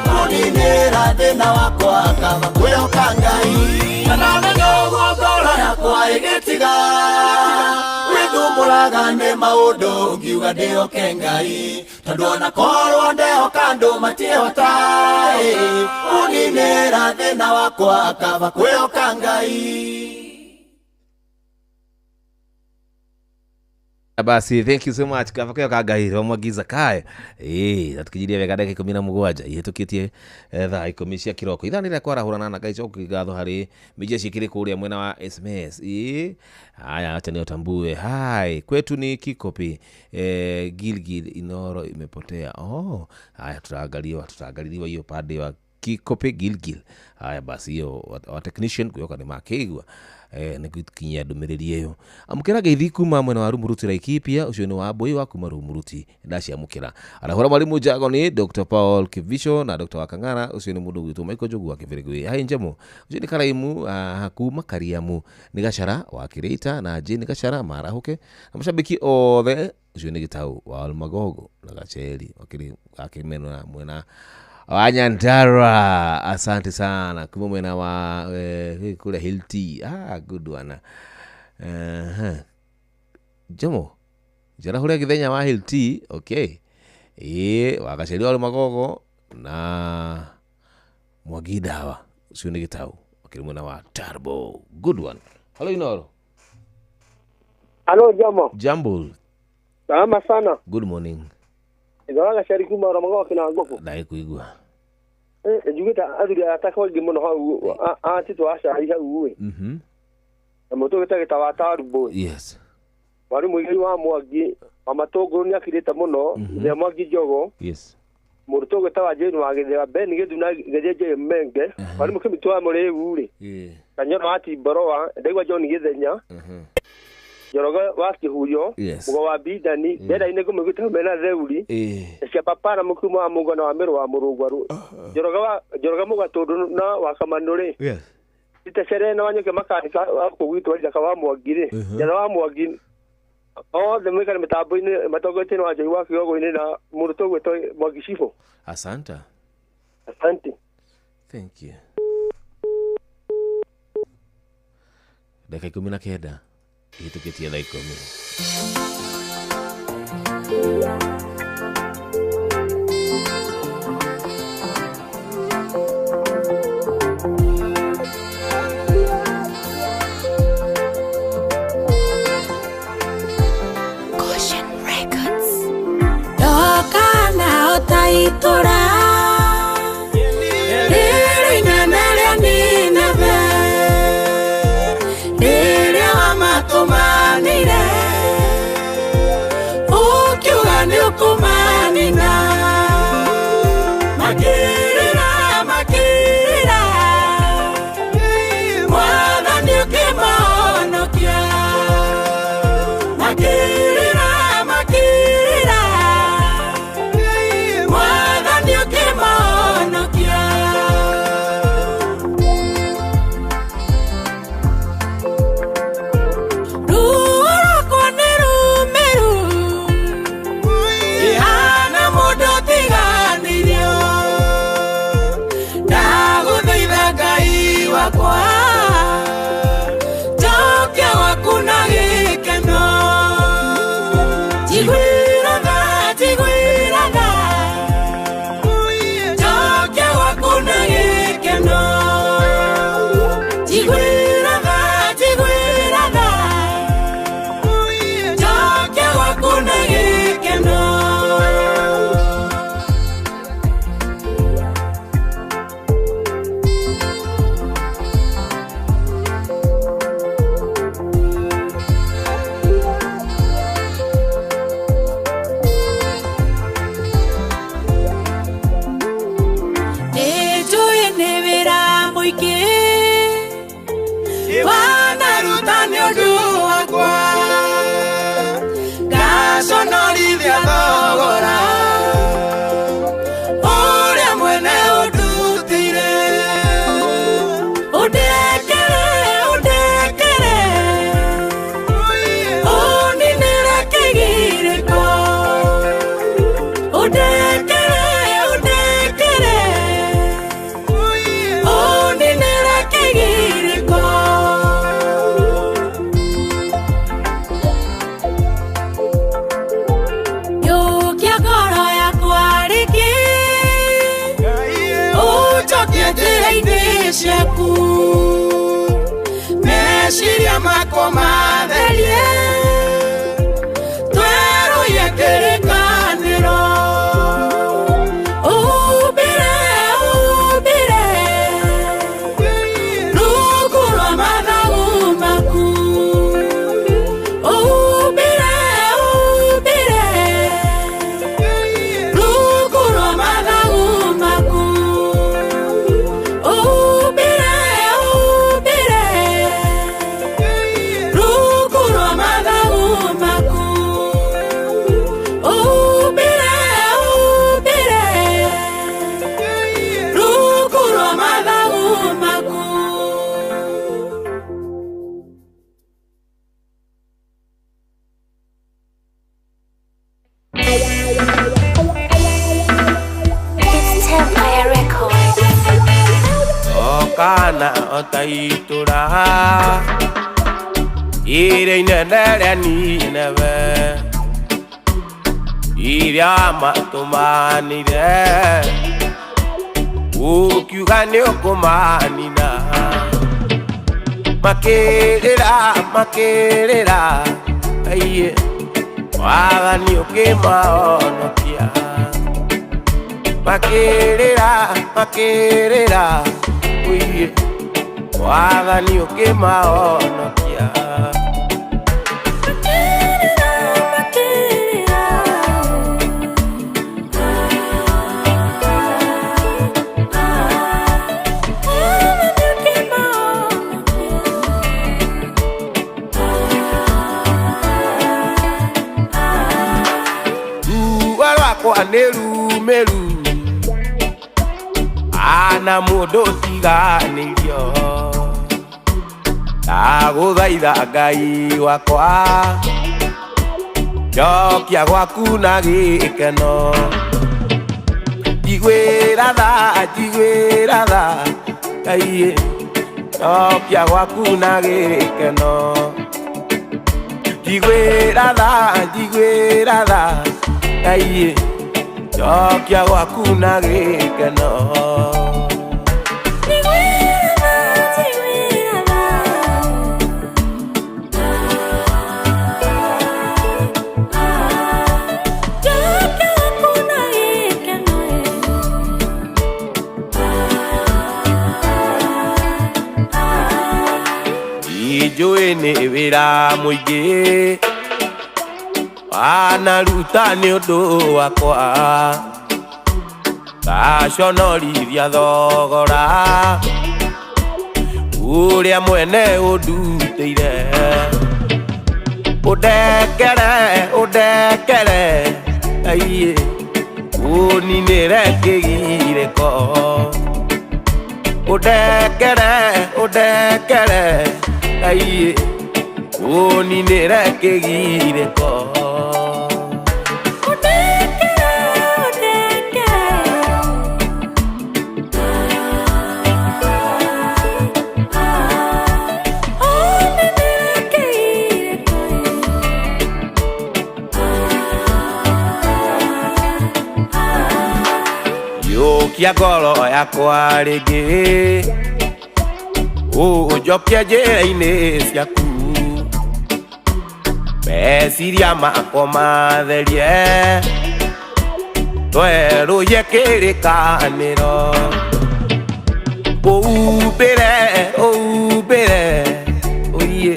kũninĩra thĩna wakwa, kaba kwĩhoka Ngai. Na ndamenya ũguo ngoro yakwa ĩgĩtiga gwĩthumbũraga nĩ maũndũ, ngiuga ndĩhoke Ngai, tondũ ona korwo ndehoka andũ matihota kũninĩra thĩna wakwa, kaba kwĩhoka Ngai. Basi, thank you so much kaba kĩo Ngai Mwangi Zakayo. Natukinyirie wega ndagĩka 17 ihĩtũkĩtie thaa 10 cia kĩroko. Ithaa nĩ rĩa kwarahũrana na Ngai. Coki ngatho harĩ mijeshi kĩrĩ kũrĩa mwena wa SMS. Haya, acha niotambue. Hai, kwetu ni Kikopi. Gilgil Inoro imepotea. Oh, haya, tutaangaliliwa hiyo pande wa Kikopi Gilgil. Haya basi, hiyo wa technician kuyoka nĩ makĩigua nĩ gũkinyia ndũmĩrĩri ĩyo. Amũkĩra ngeithi kuma mwena wa Rumuruti Laikipia, ũcio nĩ wa Mbũi wa kuma Rumuruti, ndaciamũkĩra. Arahũra mwarimu Jago nĩ Dr. Paul Kivisho na Dr. Wakang'ara, ũcio nĩ mũndũ gwitũ Michael Njogu wa Kĩbĩrĩgwĩ. Hai Njemo, ũcio nĩ Karaimu kuma Kariamu, nĩ Gachara wa Kĩrĩita na Jane Gachara marahũke na mashabiki othe, ũcio nĩ Gĩtau wa Almagogo na Gacheri wakĩmena mwena wa Nyandarua. Asante sana kuma mwena wa kule Hilti. Good one. Jomo Njarahure Githenya wa Hilti. Okay, wa Gacheri wa Magogo na Mwangi Dawa, ucio nĩ Gĩtau wakĩrĩ mwena wa Turbo. Good one. Hello Inoro. Hello Jomo. Jambo. Salama sana. Good morning. Ithaga Gacheri kuma Ramagogo kina Ngobo. Ndaikuigua. Njugĩte athuri aya aingĩ mũno hau atitũ acai hau ĩ. Na mũtũ gĩtagĩta wa Tarbo. Yes. Mwarimu Mũigai wa Mwangi wa Matũngũrũ nĩ akirĩte mũno, ithe Mwangi Njogo. Yes. Mũrutwo gwĩta wa Jane wa Gĩthĩra Ben Gĩthu na Gĩthĩnjĩ Menge. Mwarimu Kĩmitũ wa Mũrĩu rĩ. Kanyoro wa Timboroa, ndaigua John Gĩthenya. Njoroge wa Kĩhuyo, Mũgo wa Bindani, Ndenda-inĩ ngũmĩguta mena Theuri, cia Papara Mũkumo wa Mũngano wa Mĩrũ wa Mũrũngwaru, Njoroge Mũgatũndũ na wa Kamanũ rĩ, Itecere na Wanyũke makanika wa kũu gwitũ Ithaka wa Mwangi rĩ, Njara wa Mwangi, othe mwĩkare mĩtambo-inĩ matongoretie nĩ wa Njohi wa Kĩgogo-inĩ na mũrutwo gwĩtwo Mwangi Cibũ. Asante. Asante. Thank you. Ndagĩka 19 ihĩtũkĩtie thaa 10. Caution Records. Ndoka na ũtaitura rĩrĩ inene rĩa Nineve, rĩrĩa wamatũmanĩire ũkiuga nĩ ũkũmanina. Makĩrĩra, makĩrĩra, Mwathani ũkĩmahonokia. Makĩrĩra, makĩrĩra, Mwathani ũkĩmahonokia. Ruo rwakwa nĩ rũmĩru, ihana mũndũ ũtiganĩirio. Ndagũthaitha Ngai wakwa, njokia gwaku na gĩkeno. Njiguĩra tha, njiguĩra tha, njokia gwaku na gĩkeno. Njiguĩra tha, njiguĩra tha, njokia gwaku na gĩkeno. Nĩnjũĩ nĩ wĩra mũingĩ wanaruta nĩ ũndũ wakwa, ngaconorithia thogora ũrĩa mwene ũndutĩire. ciaku meciria makwa matherie twerũhie kĩrĩkanĩro umbĩre umbĩre rungu rwa mathagu maku umbĩre umbĩre rungu rwa mathagu maku umbĩre umbĩre rungu rwa mathagu maku umbĩre umbĩre rungu rwa mathagu maku. It's Empire Records. Okana otaitura ire inene rĩa Nineve iria matũmanire ũkiuga nĩ ũkũmanina makĩrĩra makĩrĩra aiye wathani ũkĩmahonokia makĩrĩra makĩrĩra ũiye wathani ũkĩmahonokia. Ruo rwakwa nĩ rumĩru ana mũndũ ũtiganĩirio ndagũthaitha Ngai wakwa njokia gwaku na gĩkeno njiguĩra tha njiguĩra tha Ngai njokia gwaku na gĩkeno njiguĩra tha njiguĩra tha Ngai njokia gwaku na gĩkeno. Njũĩ nĩ wĩra mũingĩ wanaruta nĩ ũndũ wakwa ngaconorithia thogora ũrĩa mwene ũndutĩire ũndekere ũndekere aiye ũninĩre kĩgirĩko ũndekere ũndekere aiye ũninĩre kĩgirĩko. Yũkia ngoro yakwa rĩngĩ ũnjokie njĩra-inĩ ciaku meciria makwa matherie twerũhie kĩrĩkanĩro ũumbĩre ũumbĩre ũiye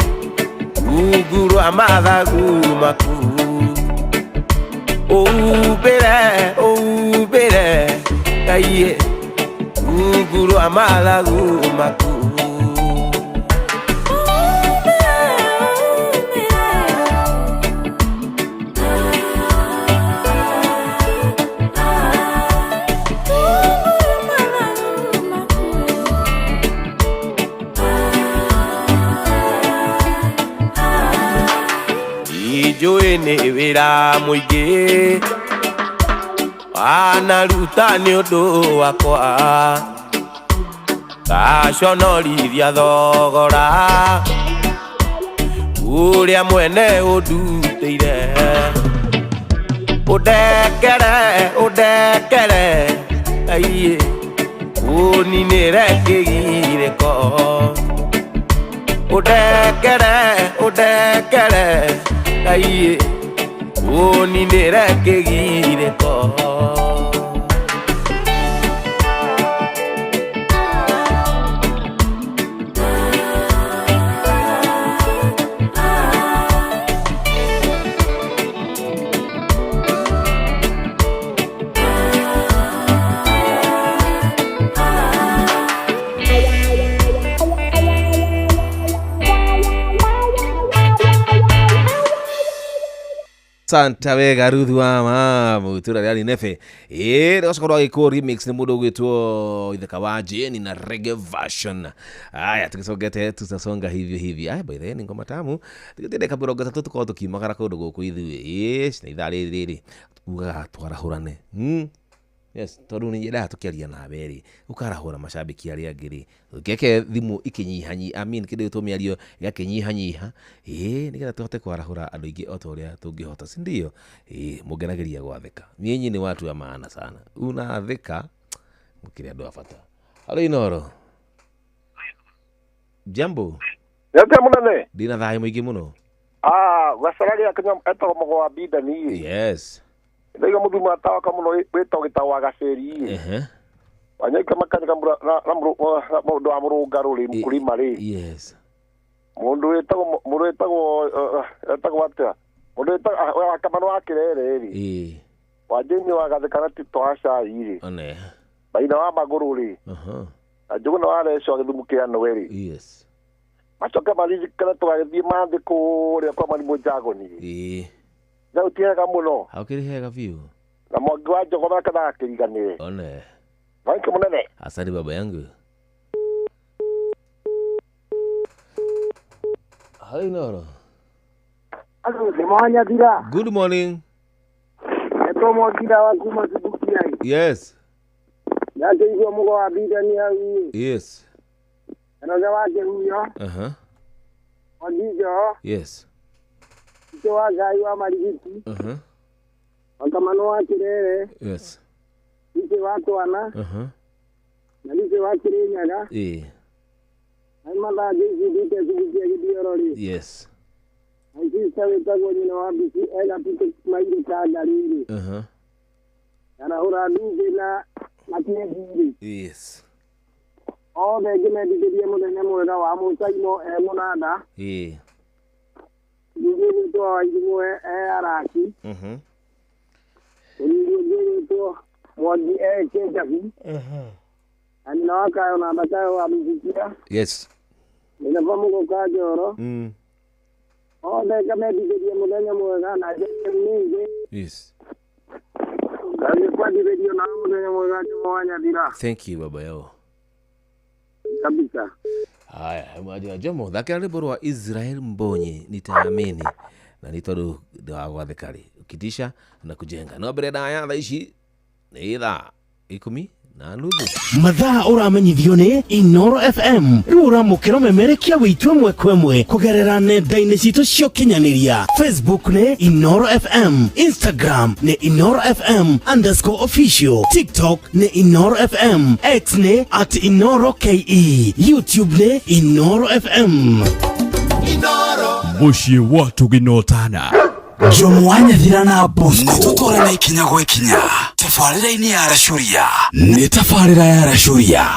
rungu rwa mathagu maku ũumbĩre ũumbĩre Ngai rungu rwa mathagu maku. Njũĩ nĩ wĩra mũingĩ wanaruta nĩ ũndũ wakwa ngaconorithia thogora ũrĩa mwene ũndutĩire ũndekere ũndekere aiye Ũninĩre kĩgirĩko Ũndekere ũndekere Ngai ũninĩre kĩgirĩko. Santa wega Ruth wa mamu tura rĩa Ninefe ĩ rĩgacokorwo agĩkwo remix nĩ mũndũ ũgwĩtwo Itheka wa Jane na reggae version. Aya tũgĩcongete tutasonga hivyo hivi. Aya by the way ni ngoma tamu tũgĩtinde ndagĩka 30 tũkorwo tũkiumagara kũndũ gũkũ ithuĩ ĩ na ithaa rĩrĩ rĩrĩ tugaga twarahũrane. Yes, tondũ nĩ nyendaga tũkĩaria nawe rĩ ũkarahũra macambĩki arĩa angĩ rĩ ũkĩreke thimũ ikĩnyihanyi I mean kĩndũ gĩtwo mĩario ĩgakĩnyihanyiha ĩ nĩgetha tũhote kwarahũra andũ aingĩ o ta ũrĩa tũngĩhota, si ndio? Ĩ mũngenagĩria gwathĩka nyinyi ni watu wa maana sana, unathĩka mũkĩrĩ andũ a bata. Halo Inoro. Jambo. Nĩatĩa mũnene? Ndĩna thayũ mũingĩ mũno. Gacara gĩa Kenya etagwo mũgo wa Bidani. Yes. Ndaiga mũthuri matawaka mũno wĩtagwo gĩtagwo wa Gaceri. Wanyaika makanika na mũndũ wa mũrũngarũ rĩ mũkũrima rĩ. Yes. Mũndũ wĩtagwo mũndũ wĩtagwo etagwo atĩa? Mũndũ wĩtagwo wa Kamano wa Kĩrere rĩ. Ĩĩ. Wa Jane wa Gatheka na Tito wa Cai rĩ. One. Maina wa Magũrũ rĩ. Na Njũgũna wa Reco Gĩthumo kĩa Nũe rĩ. Yes. Macoke maririkane tũgagĩthiĩ mathĩ kũrĩa kwa Marimũ Njagoni. Ĩĩ. Na ũtiega mũno. Hakĩrĩ hega biũ. Na mwangi wa Njogoma ndagakĩriganĩre. One. Thank you mũnene. Asante baba yangu. Halo Inoro. Halo, Nĩ Good morning. Etwo Mwakira wa kuma Subukia. Yes. Ndakĩigua mũgo wa Bidani hau. Yes. Njoroge wa Kĩhuyo. Mwangi Yes. Tito wa Ngai wa Marigiti. Wakamano wa Kĩrere. Yes. Lice wa Twana. Na Lice wa Kĩrĩnyaga. Ĩĩ. Na mathaa JCD Subukia Gĩthioro rĩ. Yes. Na sister wĩtagwo nyina wa Bici ega Pitũ mairũ Kangarĩ rĩ. Arahũra Ndumbĩ na Makĩengi rĩ. Yes. Othe ngĩmendithĩrie mũthenya mwega wa Mũcaimo e mũnanda. Ĩĩ. Ningĩ gwĩtwo Wairimũ e Araki. Ningĩ gwĩtwo Mwangi e Kĩnjabi. Na nyina wa Kayo na Mbakayo wa Mũcikia. Yes. Ndereba Mũgũka Njoro. Othe ngamendithĩrie mũthenya mwega na mĩingĩ. Yes. Ngathiĩ kwendithĩrio na mũthenya mwega Jomo wa Nyathira. Thank you baba yao. Kabisa. Haya, mwaja Jomo, thakĩra rwĩmbo rwa Israel Mbonyi nitaamini na nĩ tondũ ndĩwagwathĩka rĩ ukitisha na kujenga no mbere ndaya thaa ici nĩ thaa 10:30. Mathaa ũramenyithio nĩ Inoro FM rĩu ũramũkĩra memerekia witũ ĩmwe kwa ĩmwe kũgerera nenda-inĩ citũ cia ũkinyanĩria. Facebook nĩ Inoro FM, Instagram nĩ Inoro FM _official, TikTok nĩ Inoro FM, X nĩ @InoroKE, YouTube nĩ Inoro FM. Inoro mũciĩ wa tũginotana Jomo wa Nyathira na Bosco nĩtũtwarana ikinya gwa ikinya tabarĩra-inĩ ya Racuria nĩ tabarĩra ya Racuria.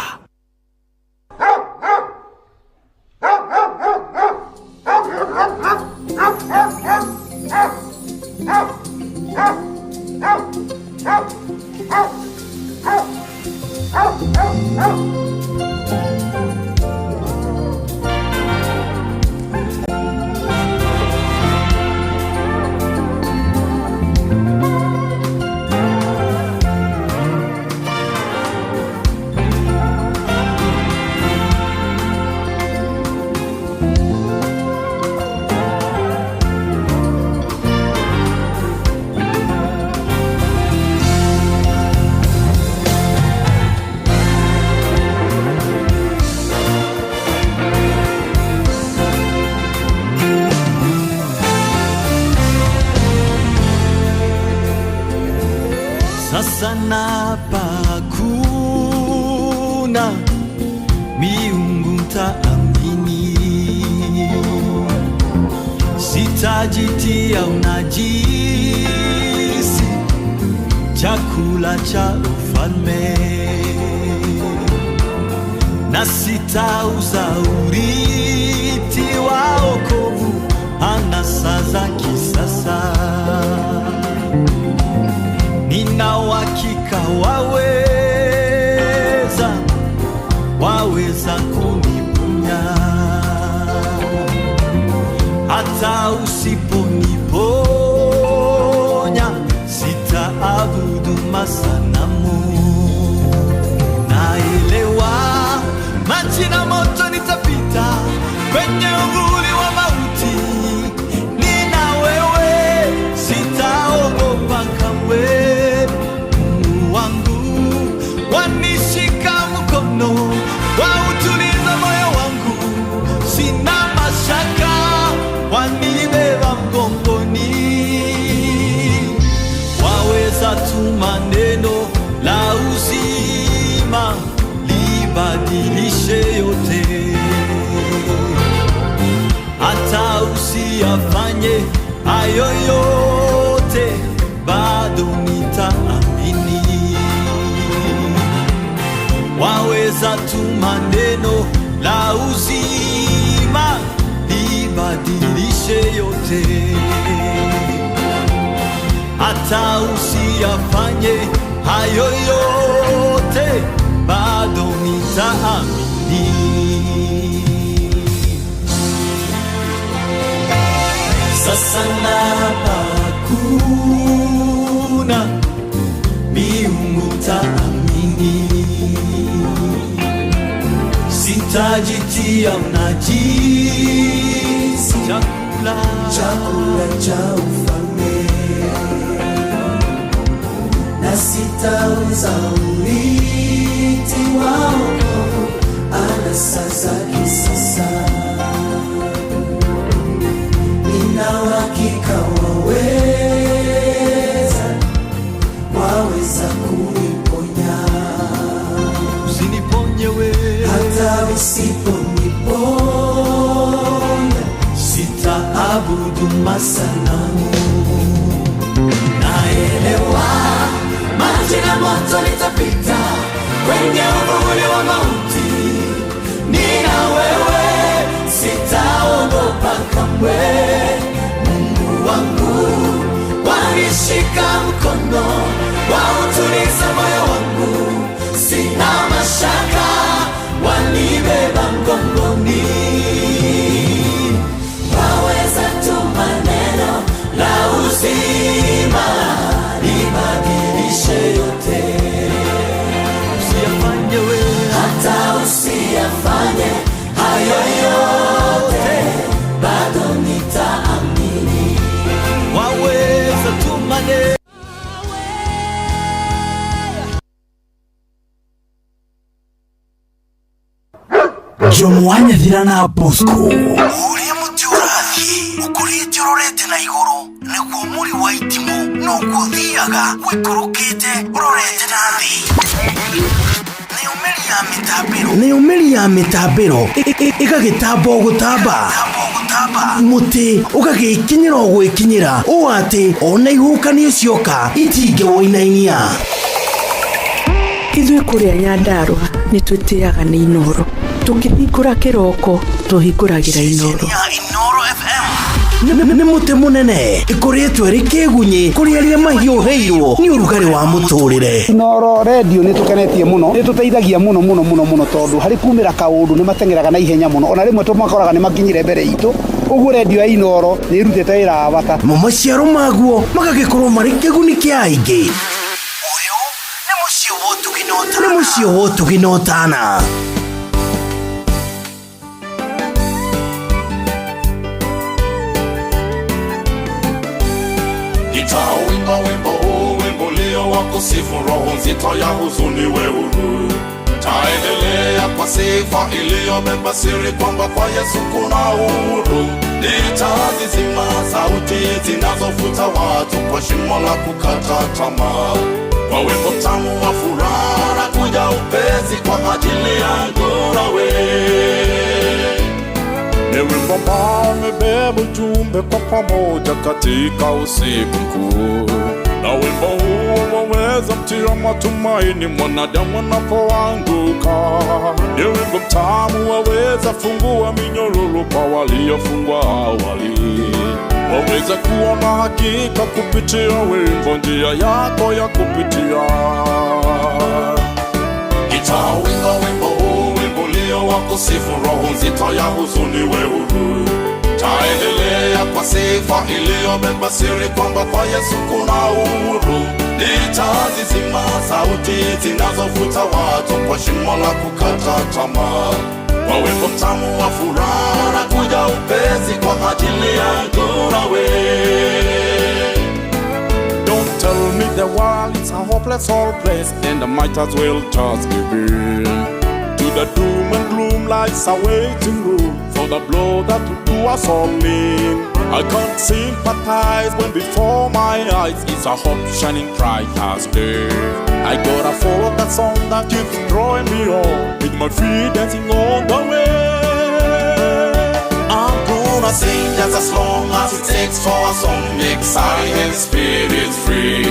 Sasa napakundi Hakuna miungu ntaamini, sitajitia unajisi, chakula cha ufalme, na sitauza urithi wa wokovu anasa za kisasa. Nina uhakika waweza kuniponya, hata usiponiponya sitaabudu masanamu. Naelewa maji na moto nitapita, kwenye uvuli wa mauti nina wewe, sitaogopa kamwe. Mungu wangu wanishika mkono, wautuliza moyo wangu, sina mashaka, wanibeba mgongoni. Waweza tu maneno la uzima libadilishe yote, hata usiyafanye hayo yote, bado nitaamini. Waweza tu maneno la uzima libadilishe yote, hata usiyafanye hayo yote, bado nitaamini. Sasa naapa hakuna miungu taamini, sitajitia unajisi, chakula cha ufalme, na sitauza urithi wa wokovu anasa za kisasa. Nina uhakika waweza kuniponya, usiniponye wewe, hata usiponiponya sitaabudu masanamu. Naelewa maji na moto nitapita, kwenye uvuli wa mauti nina wewe, sitaogopa kamwe. Mungu wangu wanishika mkono, wautuliza moyo wangu, sina mashaka, wanibeba mgongoni. Waweza tu maneno la uzima libadilishe yote, usiyafanye wewe, hata usiyafanye hayo yote, bado nitaamini. Waweza tu maneno. Jomwanyathira na Bosco uria muti urathie ukurite urorete na iguru niguo muri wa itimu noguo thiaga wikurukite urorete na thi. Nayo mĩri ya mĩtambĩro ĩgagĩtamba o gũtamba, mũtĩ ũgagĩkinyĩra o gwĩkinyĩra ũũ atĩ ona ihuhũkanio cioka itingĩwũinainia. Ithuĩ kũrĩa Nyandarũa nĩ twĩtĩaga nĩ Inooro, tũkĩhingũra kĩroko tũhingũragĩra Inooro. Nĩ mũtĩ mũnene ĩkũrĩtwo ĩrĩ kĩgunyĩ kũrĩ arĩa mahiũhĩirwo nĩ ũrugarĩ wa mũtũrĩre. Inooro redio nĩ tũkenetie mũno, nĩ tũteithagia mũno mũno mũno mũno, tondũ harĩ kumĩra kaũndũ nĩ mateng'eraga na ihenya mũno, ona rĩmwe tũmakoraga nĩ makinyire mbere itũ. Ũguo redio ya Inooro nĩ ĩrutĩte wĩra wa bata. Mo maciaro maguo magagĩkorwo marĩ kĩguni kĩa aingĩ. Ũyũ nĩ mũciĩ wa ũtugi na ũtana. Nĩ mũciĩ wa ũtugi na ũtana. Nitauimba wimbo huu, wimbo leo wa kusifu, roho nzito ya huzuni we huru. Taendelea kwa sifa iliyobeba siri kwamba kwa Yesu kuna uhuru. Nitazizima sauti zinazofuta watu kwa shimo la kukata tamaa, kwa wimbo mtamu wa furaha. unakuja upesi kwa ajili yangu nawe. Ni wimbo ambao umebeba ujumbe kwa pamoja katika usiku mkuu, na wimbo huo waweza mtia matumaini mwanadamu anapoanguka. Ni wimbo mtamu waweza fungua minyororo kwa waliofungwa awali, waweza kuona hakika kupitia wimbo njia yako ya kupitia. Nitauimba wimbo huu, wimbo ulio wa kusifu, roho nzito ya huzuni we huru. Taendelea kwa sifa iliyobeba siri kwamba kwa Yesu kuna uhuru. Nitazizima sauti zinazovuta watu kwa shimo la kukata tamaa, kwa wimbo mtamu wa furaha na kuja upesi kwa ajili yangu nawe. Don't tell me the world is a hopeless old place, and I might as well just give in to the doom and gloom lies a waiting room for the blow that will do us all in. I can't sympathize when before my eyes is a hope shining bright as day. I gotta follow that song that keeps drawing me on, with my feet dancing on the way. I'm gonna sing just as long as it takes for a song makes our heavy spirits free.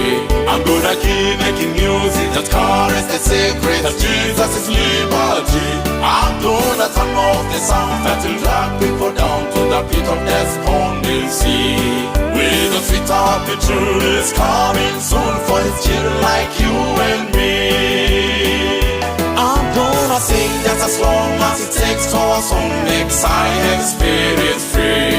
I'm gonna keep making music that carries the secret that Jesus is liberty. I'm gonna turn off the sound that will drag people down to the pit of despondency. With a sweet opportunity is coming soon for his children like you and me. I'm gonna sing just as long as it takes for a song makes our heavy spirits free.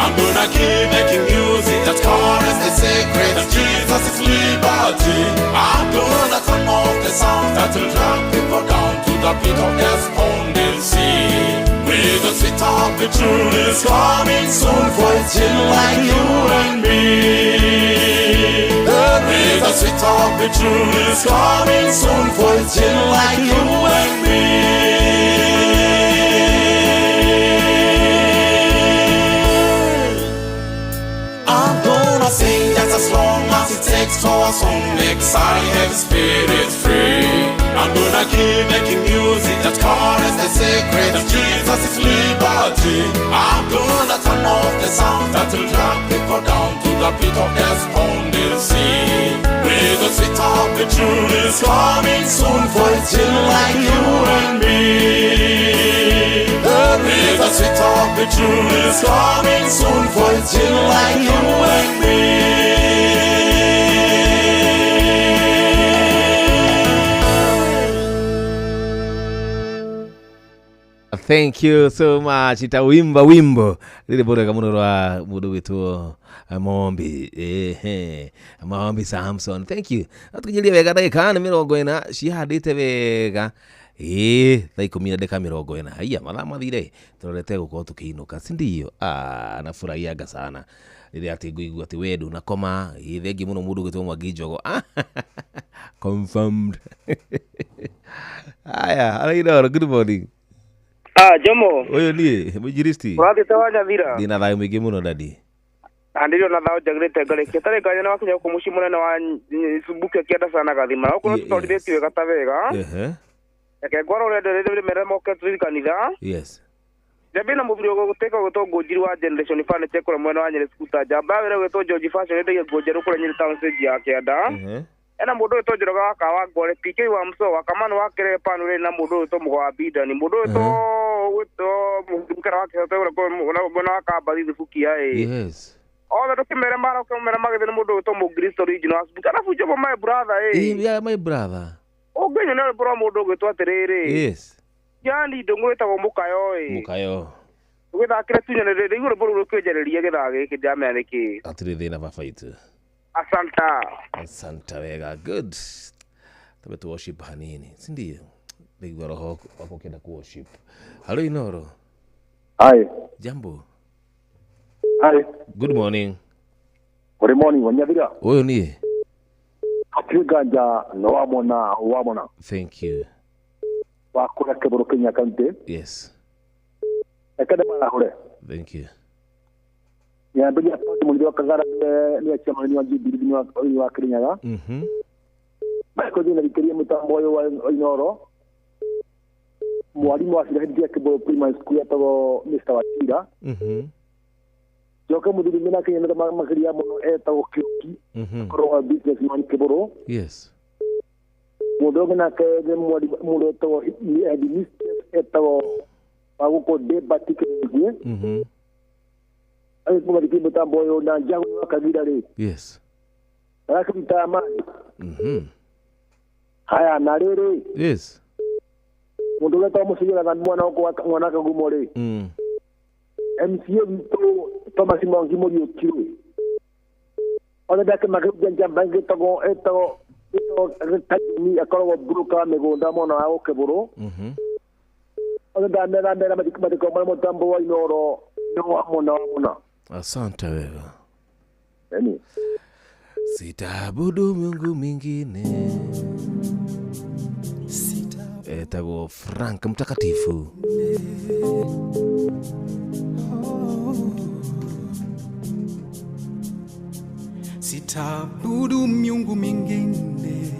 I'm gonna keep making music that carries the secret that Jesus is liberty. I'm gonna turn off the sound that will drag people down to the pit of despondency. With the sweet opportunity is coming soon for his children like you and me. With the sweet opportunity is coming soon for his children like you and me. I'm gonna sing just as long as it takes for a song makes our heavy spirits free. I'm gonna keep making music that carries the secret that Jesus is liberty. I'm gonna turn off the sound that will drag people down to the pit of despondency. With the sweet opportunity is coming soon for his children like you and me. With the sweet opportunity is coming soon for his children like you and me. Thank you so much. Itawimba wimbo riri borega muno rwa mundu witwo Mombi, Mombi Samson. Thank you. Atukinyirie wega ndagika ni 40 cihandite wega. Thaa 10:40. Haiya mathaa mathire turorete gukorwo tukiinuka, si ndio? Nafurahiaga sana rĩrĩa atĩ ngũigua atĩ we ndũnakoma. Thengi mũno mũndũ ũgwĩtwo Mwangi Njogo. Confirmed. Haya, arainoro, good morning. Jomo. Ũyũ niĩ mũinjilisti. Ũrathiĩte wa Nyathira? Ndĩna thayũ mũingĩ mũno dadi. Ndĩrĩ ona thayũ njagĩrĩte ngarĩkia. Tarĩ nganya wakinya gũkũ mũciĩ mũnene wa Sumbukia kĩanda sana gathima. Gũkũ no tũtwarithĩtie wega ta wega. Reke ngorwo ũrĩa ndĩrĩ mere moke tũthiĩ kanitha. Yes. Njambie na mũthuri ũgũtĩka ũgwĩtwo Ngũnjiri wa Generation Furniture kũrĩa mwena wa Nyeri Scooter. Njamba wĩra ũgwĩtwo George Fashion endagia nguo njerũ kũrĩa Nyeri Town stage ya kĩanda. Ena mũndũ ũyũ Njoroge wa Kawa Ngore, PK wa Mso wa Kamano wa Kerere Panu na mũndũ ũyũ Mũgo wa Bidani, mũndũ ũyũ Mũkara wa Kĩhoto ũrĩa mwena wa Kambathi Thubukia. Yes. Othe tũkĩmere maroke mere magĩthiĩ nĩ mũndũ ũyũ Mũkristo original wa Subukia. Arabu Jomo my brother. Yeah, my brother. Ũngĩnyona rwĩmbo rwa mũndũ ũgwĩtwo atĩrĩrĩ. Yes. Yani ndũng'ũ ĩtagwo Mũkayo. Mũkayo. Ũgĩthakĩre tunyone rĩu rwĩmbo rũu rũkĩnjarĩria gĩthaa gĩkĩ ndĩramenya nĩkĩ. Hatirĩ thĩna baba itũ. Asanta. Asanta wega. Good. Tabe tu worship hanini, si ndio? Ndio roho wako kenda ku worship. Hello Inoro. Hi. Jambo. Hi. Good morning. Good morning, Wanyathira. Ũyũ niĩ. Hatirĩ nganja no wamona. Thank you. Wa kũrĩa Kĩbũrũ Kenya County. Yes. Reke ndĩmarahũre. Thank you. Nyambĩrĩria Pati Mũrĩithi wa Kagara nĩwe chairman wa Jubilee thĩinĩ wa Kirinyaga. Michael Jina thikĩrĩria mũtambo ũyũ wa Inoro. Mwalimu wa Shirahidi ya Kiboro Primary School etagwo Mr. Watira. Njoke mũthuri mena Kenya makĩria mũno etagwo Kĩũki. Akorwo wa businessman Kiboro. Yes. Mũndũ ũngĩ nake nĩ mwalimu mũndũ etagwo headmistress etagwo wa gũkũ Debati Kĩrĩgie. Agĩkũma thikĩrĩria mũtambo ũyũ na Njagu wa Kagira rĩ. Yes. Arakĩruta maĩ. Haya na rĩrĩ. Yes. Mũndũ ũrĩa etagwo Mũcigĩra na mwana wakwa mwana Kagumo rĩ. MCA witũ Thomas Mwangi Mũriũki rĩ. Othe ndake makĩruta njamba ĩngĩ ĩtagwo Kajuni akoragwo broker wa mĩgũnda mwena wa Gũkĩbũrũ. Othe ndamera mera mathiko marĩa mũtambo wa Inoro nĩ wa mũna wa mũna. Asante wega. Yaani sitaabudu Mungu mwingine. Etagwo Frank Mtakatifu. Sitaabudu miungu mingine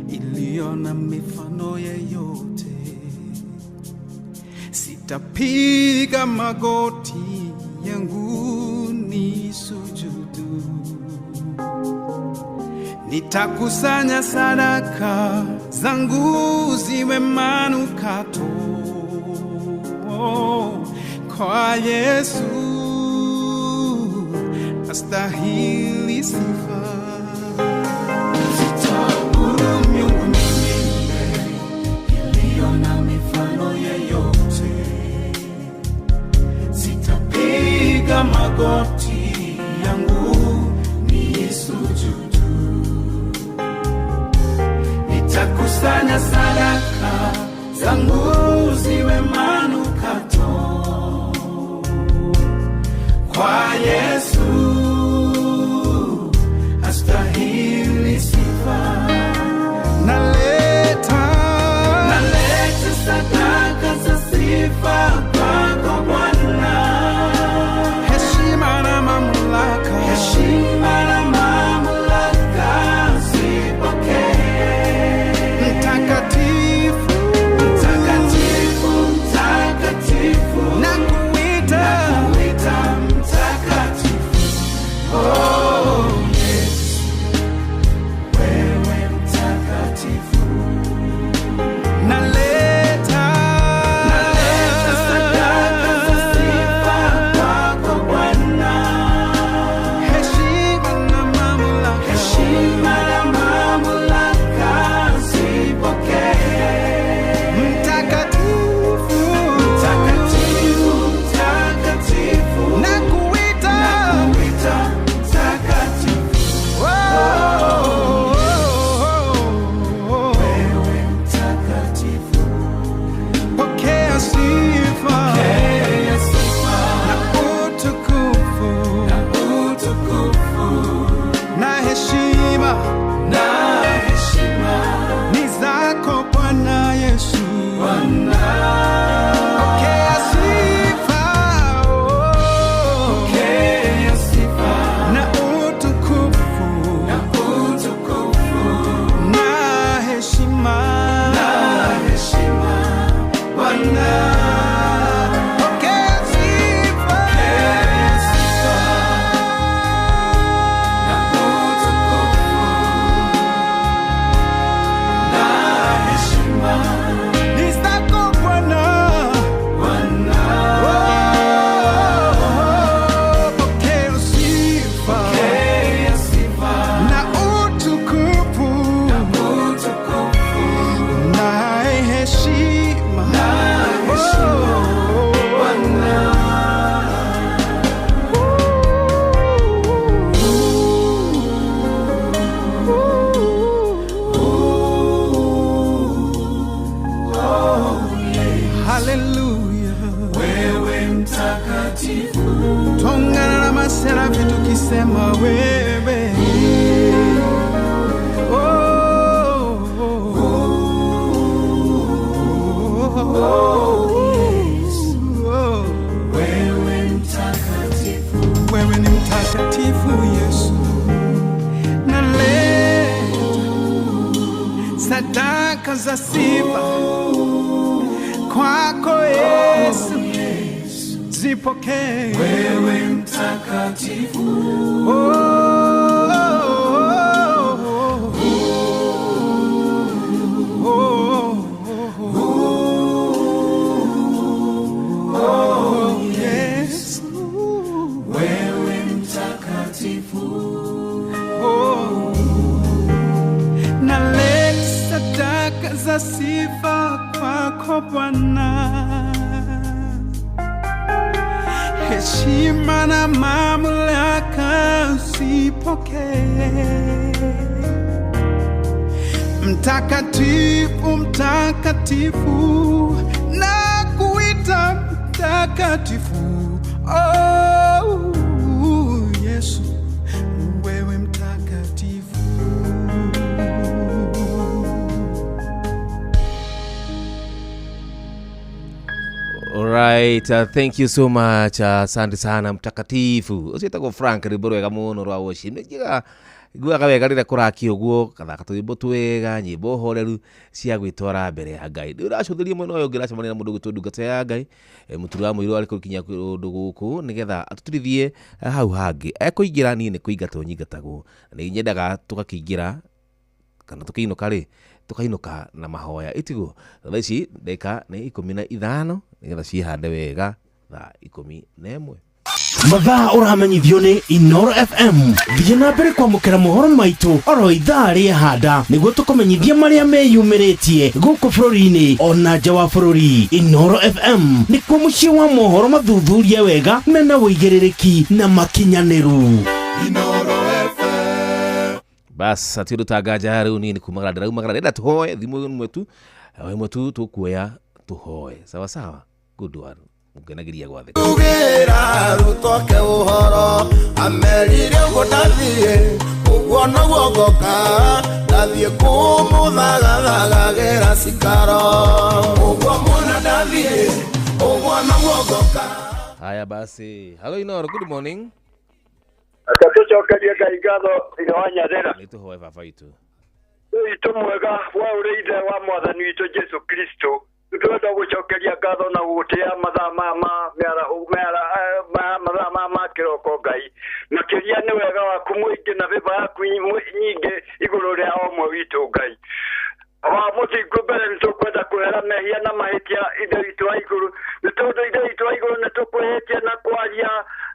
iliyo na mifano yeyote. Sitapiga magoti yangu ni sujudu. Nitakusanya sadaka zangu ziwe manukato kwa Yesu astahili sifa. Sitaabudu miungu mingine iliyo na mifano yeyote. Sitapiga magoti yangu ni sujudu. Nitakusanya sadaka zangu ziwe manukato kwa Yesu astahili sifa. Naleta sadaka za sifa kwako Bwana. Heshima na mamlaka, heshima na mamlaka zipokee. Mtakatifu, mtakatifu, mtakatifu, nakuita mtakatifu. Oh Yesu, wewe mtakatifu. Naleta sadaka za sifa kwako Bwana. Heshima na mamlaka, heshima na mamlaka zipokee. Mtakatifu, mtakatifu, mtakatifu, nakuita mtakatifu. Oh, wewe mtakatifu. Pokea sifa, na utukufu, na heshima, ni zako Bwana Yesu. Pokea sifa, na utukufu, na heshima, Bwana. Pokea sifa, na utukufu, Sadaka za sifa kwako Yesu, zipokee. Wewe mtakatifu. Oh, oh, oh, oh, oh, Yesu. Wewe mtakatifu. Oh, naleta sadaka za sifa kwako Bwana, heshima na mamlaka usipokee. Mtakatifu, mtakatifu, na kuita mtakatifu. Oh, Yesu, wewe mtakatifu. Alright, thank you so much. Asante sana mtakatifu. Ucio Frank rwimbo rwega muno rwa worship. Njiga nguaga wega rĩrĩa kũrakio ũguo kathaka tũrwĩmbo twega, nyĩmbo horeru cia gwĩtwara mbere ya Ngai. Rĩu ũracũthĩria mwena ũyũ ũngĩ ũracemania na mũndũ ũgwĩtwo ndungata ya Ngai, mũturi wa mũirũ arĩ kũkinya kũndũ gũkũ nĩgetha atũtirithie hau hangĩ. Ekũingĩra niĩ nĩ kũingatwo nyingatagwo. Na nĩ nyendaga tũgakĩingĩra kana tũkĩinũka rĩ, tũkainũka na mahoya. Ĩtiguo thaa ici ndagĩka nĩ 15 nĩgetha ciĩhande wega thaa 11. Mathaa ũramenyithio nĩ Inoro FM. Thiĩ na mbere kwamũkĩra mohoro maitũ oro ithaa rĩehanda nĩguo tũkũmenyithie marĩa meyumĩrĩtie gũkũ bũrũri-inĩ ona nja wa bũrũri. Inoro FM nĩkuo mũciĩ wa mohoro mathuthurie wega mena ũigĩrĩrĩki na makinyanĩru. Bas ati ũndũ tanganja rĩu niĩ nĩ kumagara ndĩraumagara ndĩrenda tũhoe thimũ ĩmwe tu o ĩmwe tu tũkuoya tũhoe sawa sawa. Good one, mũkenagiria gwathĩka. Ugĩra rutwake ũhoro amerire ũguo ndathiĩ ũguo noguo ngoka ndathiĩ kũmũthagathagagĩra cikaro ũguo muona ndathiĩ ũguo noguo ngoka. Haya basi, hello Inoro, good morning. Tũcokerie Ngai ngatho ithe wa Nyathera. Nĩ tũhoe baba witũ. Witũ mwega wa ũrĩ ithe wa mwathani witũ Jesu Kristo, tũrenda gũcokeria ngatho na gũgũtĩa mathaa maya ma mĩaraho mathaa maya ma kĩroko Ngai. Makĩria nĩ wega waku mũingĩ na favour yaku nyingĩ igũrũ rĩa o ũmwe witũ Ngai. Wa mũthingu mbere nĩ tũkwenda kũhera mehia na mahĩtia ithe witũ wa igũrũ, nĩ tondũ ithe witũ wa igũrũ nĩ tũkwĩhĩtie na kwaria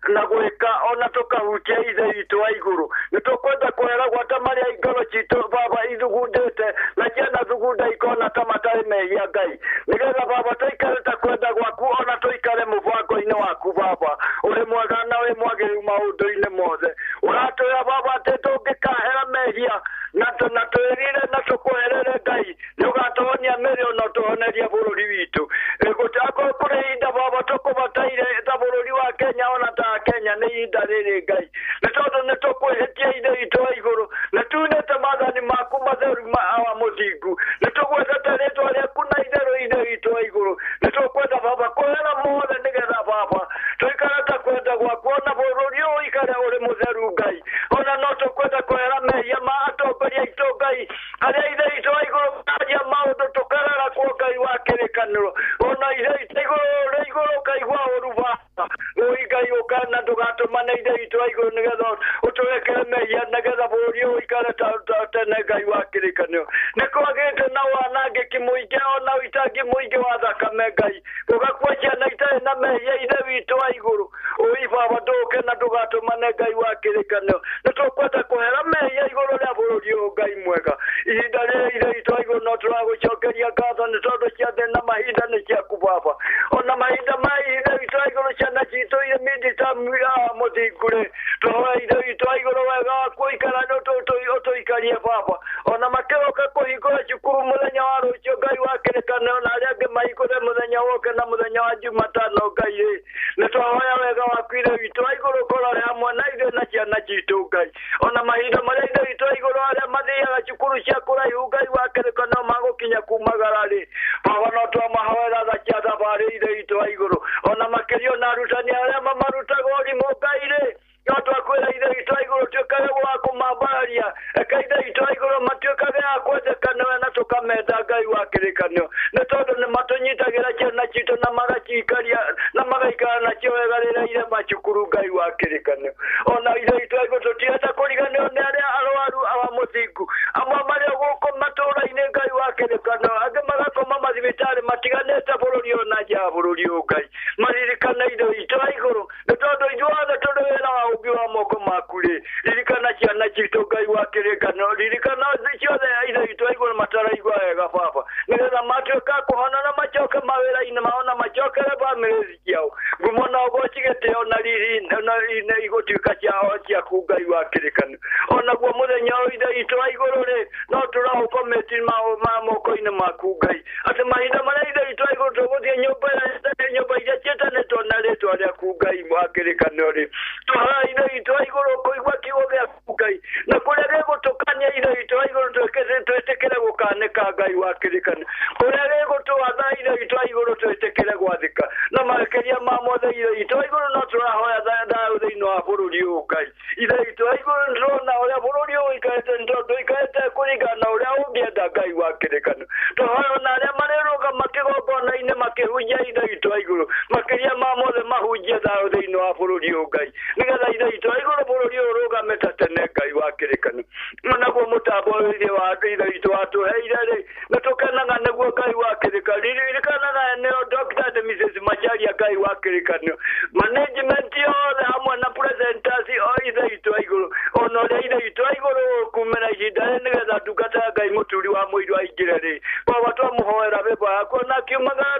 na gwĩka ona tũkahutia ithe witũ wa igũrũ. Nĩ tũkwenda kũhera gwata marĩa ngoro citũ baba ithugundĩte na ciana thugunda ikona ta matarĩ mehia Ngai, nĩgetha baba tũikare ta kwenda gwaku ona tũikare mũbango-inĩ waku baba ũrĩ mwega na wĩ mwagĩrĩru maũndũ-inĩ mothe. Ũratwĩra baba atĩ tũngĩkahera mehia na twĩrire na tũkweherere Ngai nĩ ũgatũhonia mĩrĩ ona ũtũhonerie bũrũri witũ. Akorwo kũrĩ ihinda baba tũkũbataire ta bũrũri wa Kenya ona ta Kenya nĩ ihinda rĩrĩ Ngai, nĩ tondũ nĩ tũkwĩhĩtia ithe witũ wa igũrũ nĩ tunĩte maathani maku matheru wa mũthingu, nĩ tũgwetete rĩtwa rĩaku na itherũ ithe witũ wa igũrũ. Nĩ tũkwenda baba kũhera mothe nĩgetha baba tũikare ta kwenda gwaku ona bũrũri ũyũ ũikare ũrĩ mũtheru Ngai. Ona no tũkwenda kũhera mehia ma atongoria aitũ Ngai arĩa ithe witũ wa igũrũ aria maũndũ tũkarara kuo Ngai wa kĩrĩkanĩro, ona ithe witũ igũrũ igũrũ ũkaigua ũru baba ũi Ngai ũkana ndũgatũmane ithe witũ wa igũrũ nĩgetha ũtũrekere mehia nĩgetha bũrũri ũyũ ũikare ta tene Ngai wa kĩrĩkanĩro. Nĩ kwagĩte na wanangĩki mũingĩ ona ũitangi mũingĩ wa thakame Ngai, gũgakua ciana itarĩ na mehia ithe witũ wa igũrũ ũi baba ndũke na ndũgatũmane Ngai wa kĩrĩkanĩro. Nĩ tũkwenda kũhera mehia igũrũ rĩa bũrũri ũyũ Ngai mwega. Ihinda rĩrĩ ithe witũ wa igũrũ no tũragũcokeria ngatho nĩ tondũ ciathĩ na mahinda nĩ ciaku baba. Ona mahinda maya ithe witũ wa igũrũ ciana citũ irĩ mindi ta mũthingu rĩ, tũhoe ithe witũ wa igũrũ wega waku ũikara ũtũikarie baba. Ona makĩroka kũhingũra cukuru mũthenya wa rũciũ Ngai wa kĩrĩkanĩro na arĩa angĩ mahingũre mũthenya woke na mũthenya wa Jumatano Ngai rĩ, nĩ twahoya wega waku ithe witũ wa igũrũ ũkorwo hamwe na ithuĩ na ciana citũ Ngai. Ona mahinda marĩa ithe witũ wa igũrũ arĩa mathiaga cukuru cia kũraihu Ngai wa kĩrĩkanĩro magũkinya kumagara rĩ, baba no twamahoera tha cia thabarĩ ithe witũ wa igũrũ. Ona makĩria ona arutani arĩa mamarutaga ũrimũ Ngai rĩ, no twakwĩra ithe witũ wa igũrũ tuĩkage wa kũmambararia, reke ithe witũ wa igũrũ matuĩkage a kwendeka nĩwe na tũkũrĩ macukuru Ngai wa kĩrĩkanĩro ona ithe witũ wa igũrũ tũtirenda kũriganĩrwo nĩ arĩa arwaru awa mũthingu amwe marĩ o gũkũ matũũra-inĩ Ngai wa kĩrĩkanĩro angĩ magakoma mathibitarĩ matiganĩte bũrũri ũyũ na nja ya bũrũri ũyũ Ngai maririkana ithe witũ wa igũrũ nĩ tondũ ithuothe tũrĩ wĩra wa ũmbi wa moko maku rĩ ririkana ciana citũ Ngai wa kĩrĩkanĩro ririkana ciothe ithe witũ wa igũrũ mataraigua wega baba nĩgetha matuĩka a kũhona na macoke mawĩra-inĩ mao na macokere bamĩrĩ ciao ngumo na ũgoci gĩtĩo na riri na igũtuĩka ciao ciaku Ngai wa kĩrĩkanĩro onaguo mũthenya ũyũ ithe witũ wa igũrũ rĩ no tũraũkomĩti ma moko-inĩ maku Ngai atĩ mahinda marĩa ithe witũ wa igũrũ tũgũthiĩ nyũmba iria ciĩtanĩtwo na rĩtwa rĩaku Ngai wa kĩrĩkanĩro rĩ tũhoya ithe witũ wa igũrũ kũigua kiugo gĩaku Ngai na kũrĩa gĩgũtũkania ithe witũ wa igũrũ twĩtĩkĩre gũkanĩka Ngai wa kĩrĩkanĩro kũrĩa gĩgũtwatha ithe witũ wa igũrũ twĩtĩkĩre gwathĩka na makĩria ma mothe ithe witũ wa igũrũ no tũrahoya thayũ thĩinĩ wa bũrũri ũyũ Ngai ithe witũ wa igũrũ nĩtũrona ũrĩa bũrũri ũyũ ũikarĩte nĩ tondũ ũikarĩte kũringana na ũrĩa ũngĩenda Ngai wa kĩrĩkanĩro tũhoya ona arĩa marĩrũgama kĩgongona-inĩ makĩhunjia ithe witũ wa igũrũ makĩria ma mothe mahunjie thayũ thĩinĩ wa bũrũri ũyũ Ngai nĩgetha ithe witũ wa igũrũ bũrũri ũyũ ũrũgame ta tene Ngai wa kĩrĩkanĩro naguo mũtambo ũyũ wa ithe witũ watũheire rĩ nĩ tũkenaga nĩguo Ngai wa kĩrĩkanĩro ririkanaga nĩo Dr. and Mrs. Macharia Ngai wa kĩrĩkanĩro management yothe hamwe na presenters o ithe witũ wa igũrũ ona ũrĩa ithe witũ wa igũrũ kumĩra ihinda rĩ nĩgetha ndungata ya Ngai mũturi wa mũiru aingĩre rĩ baba twamũhoera bĩba yaku ona akiumagara.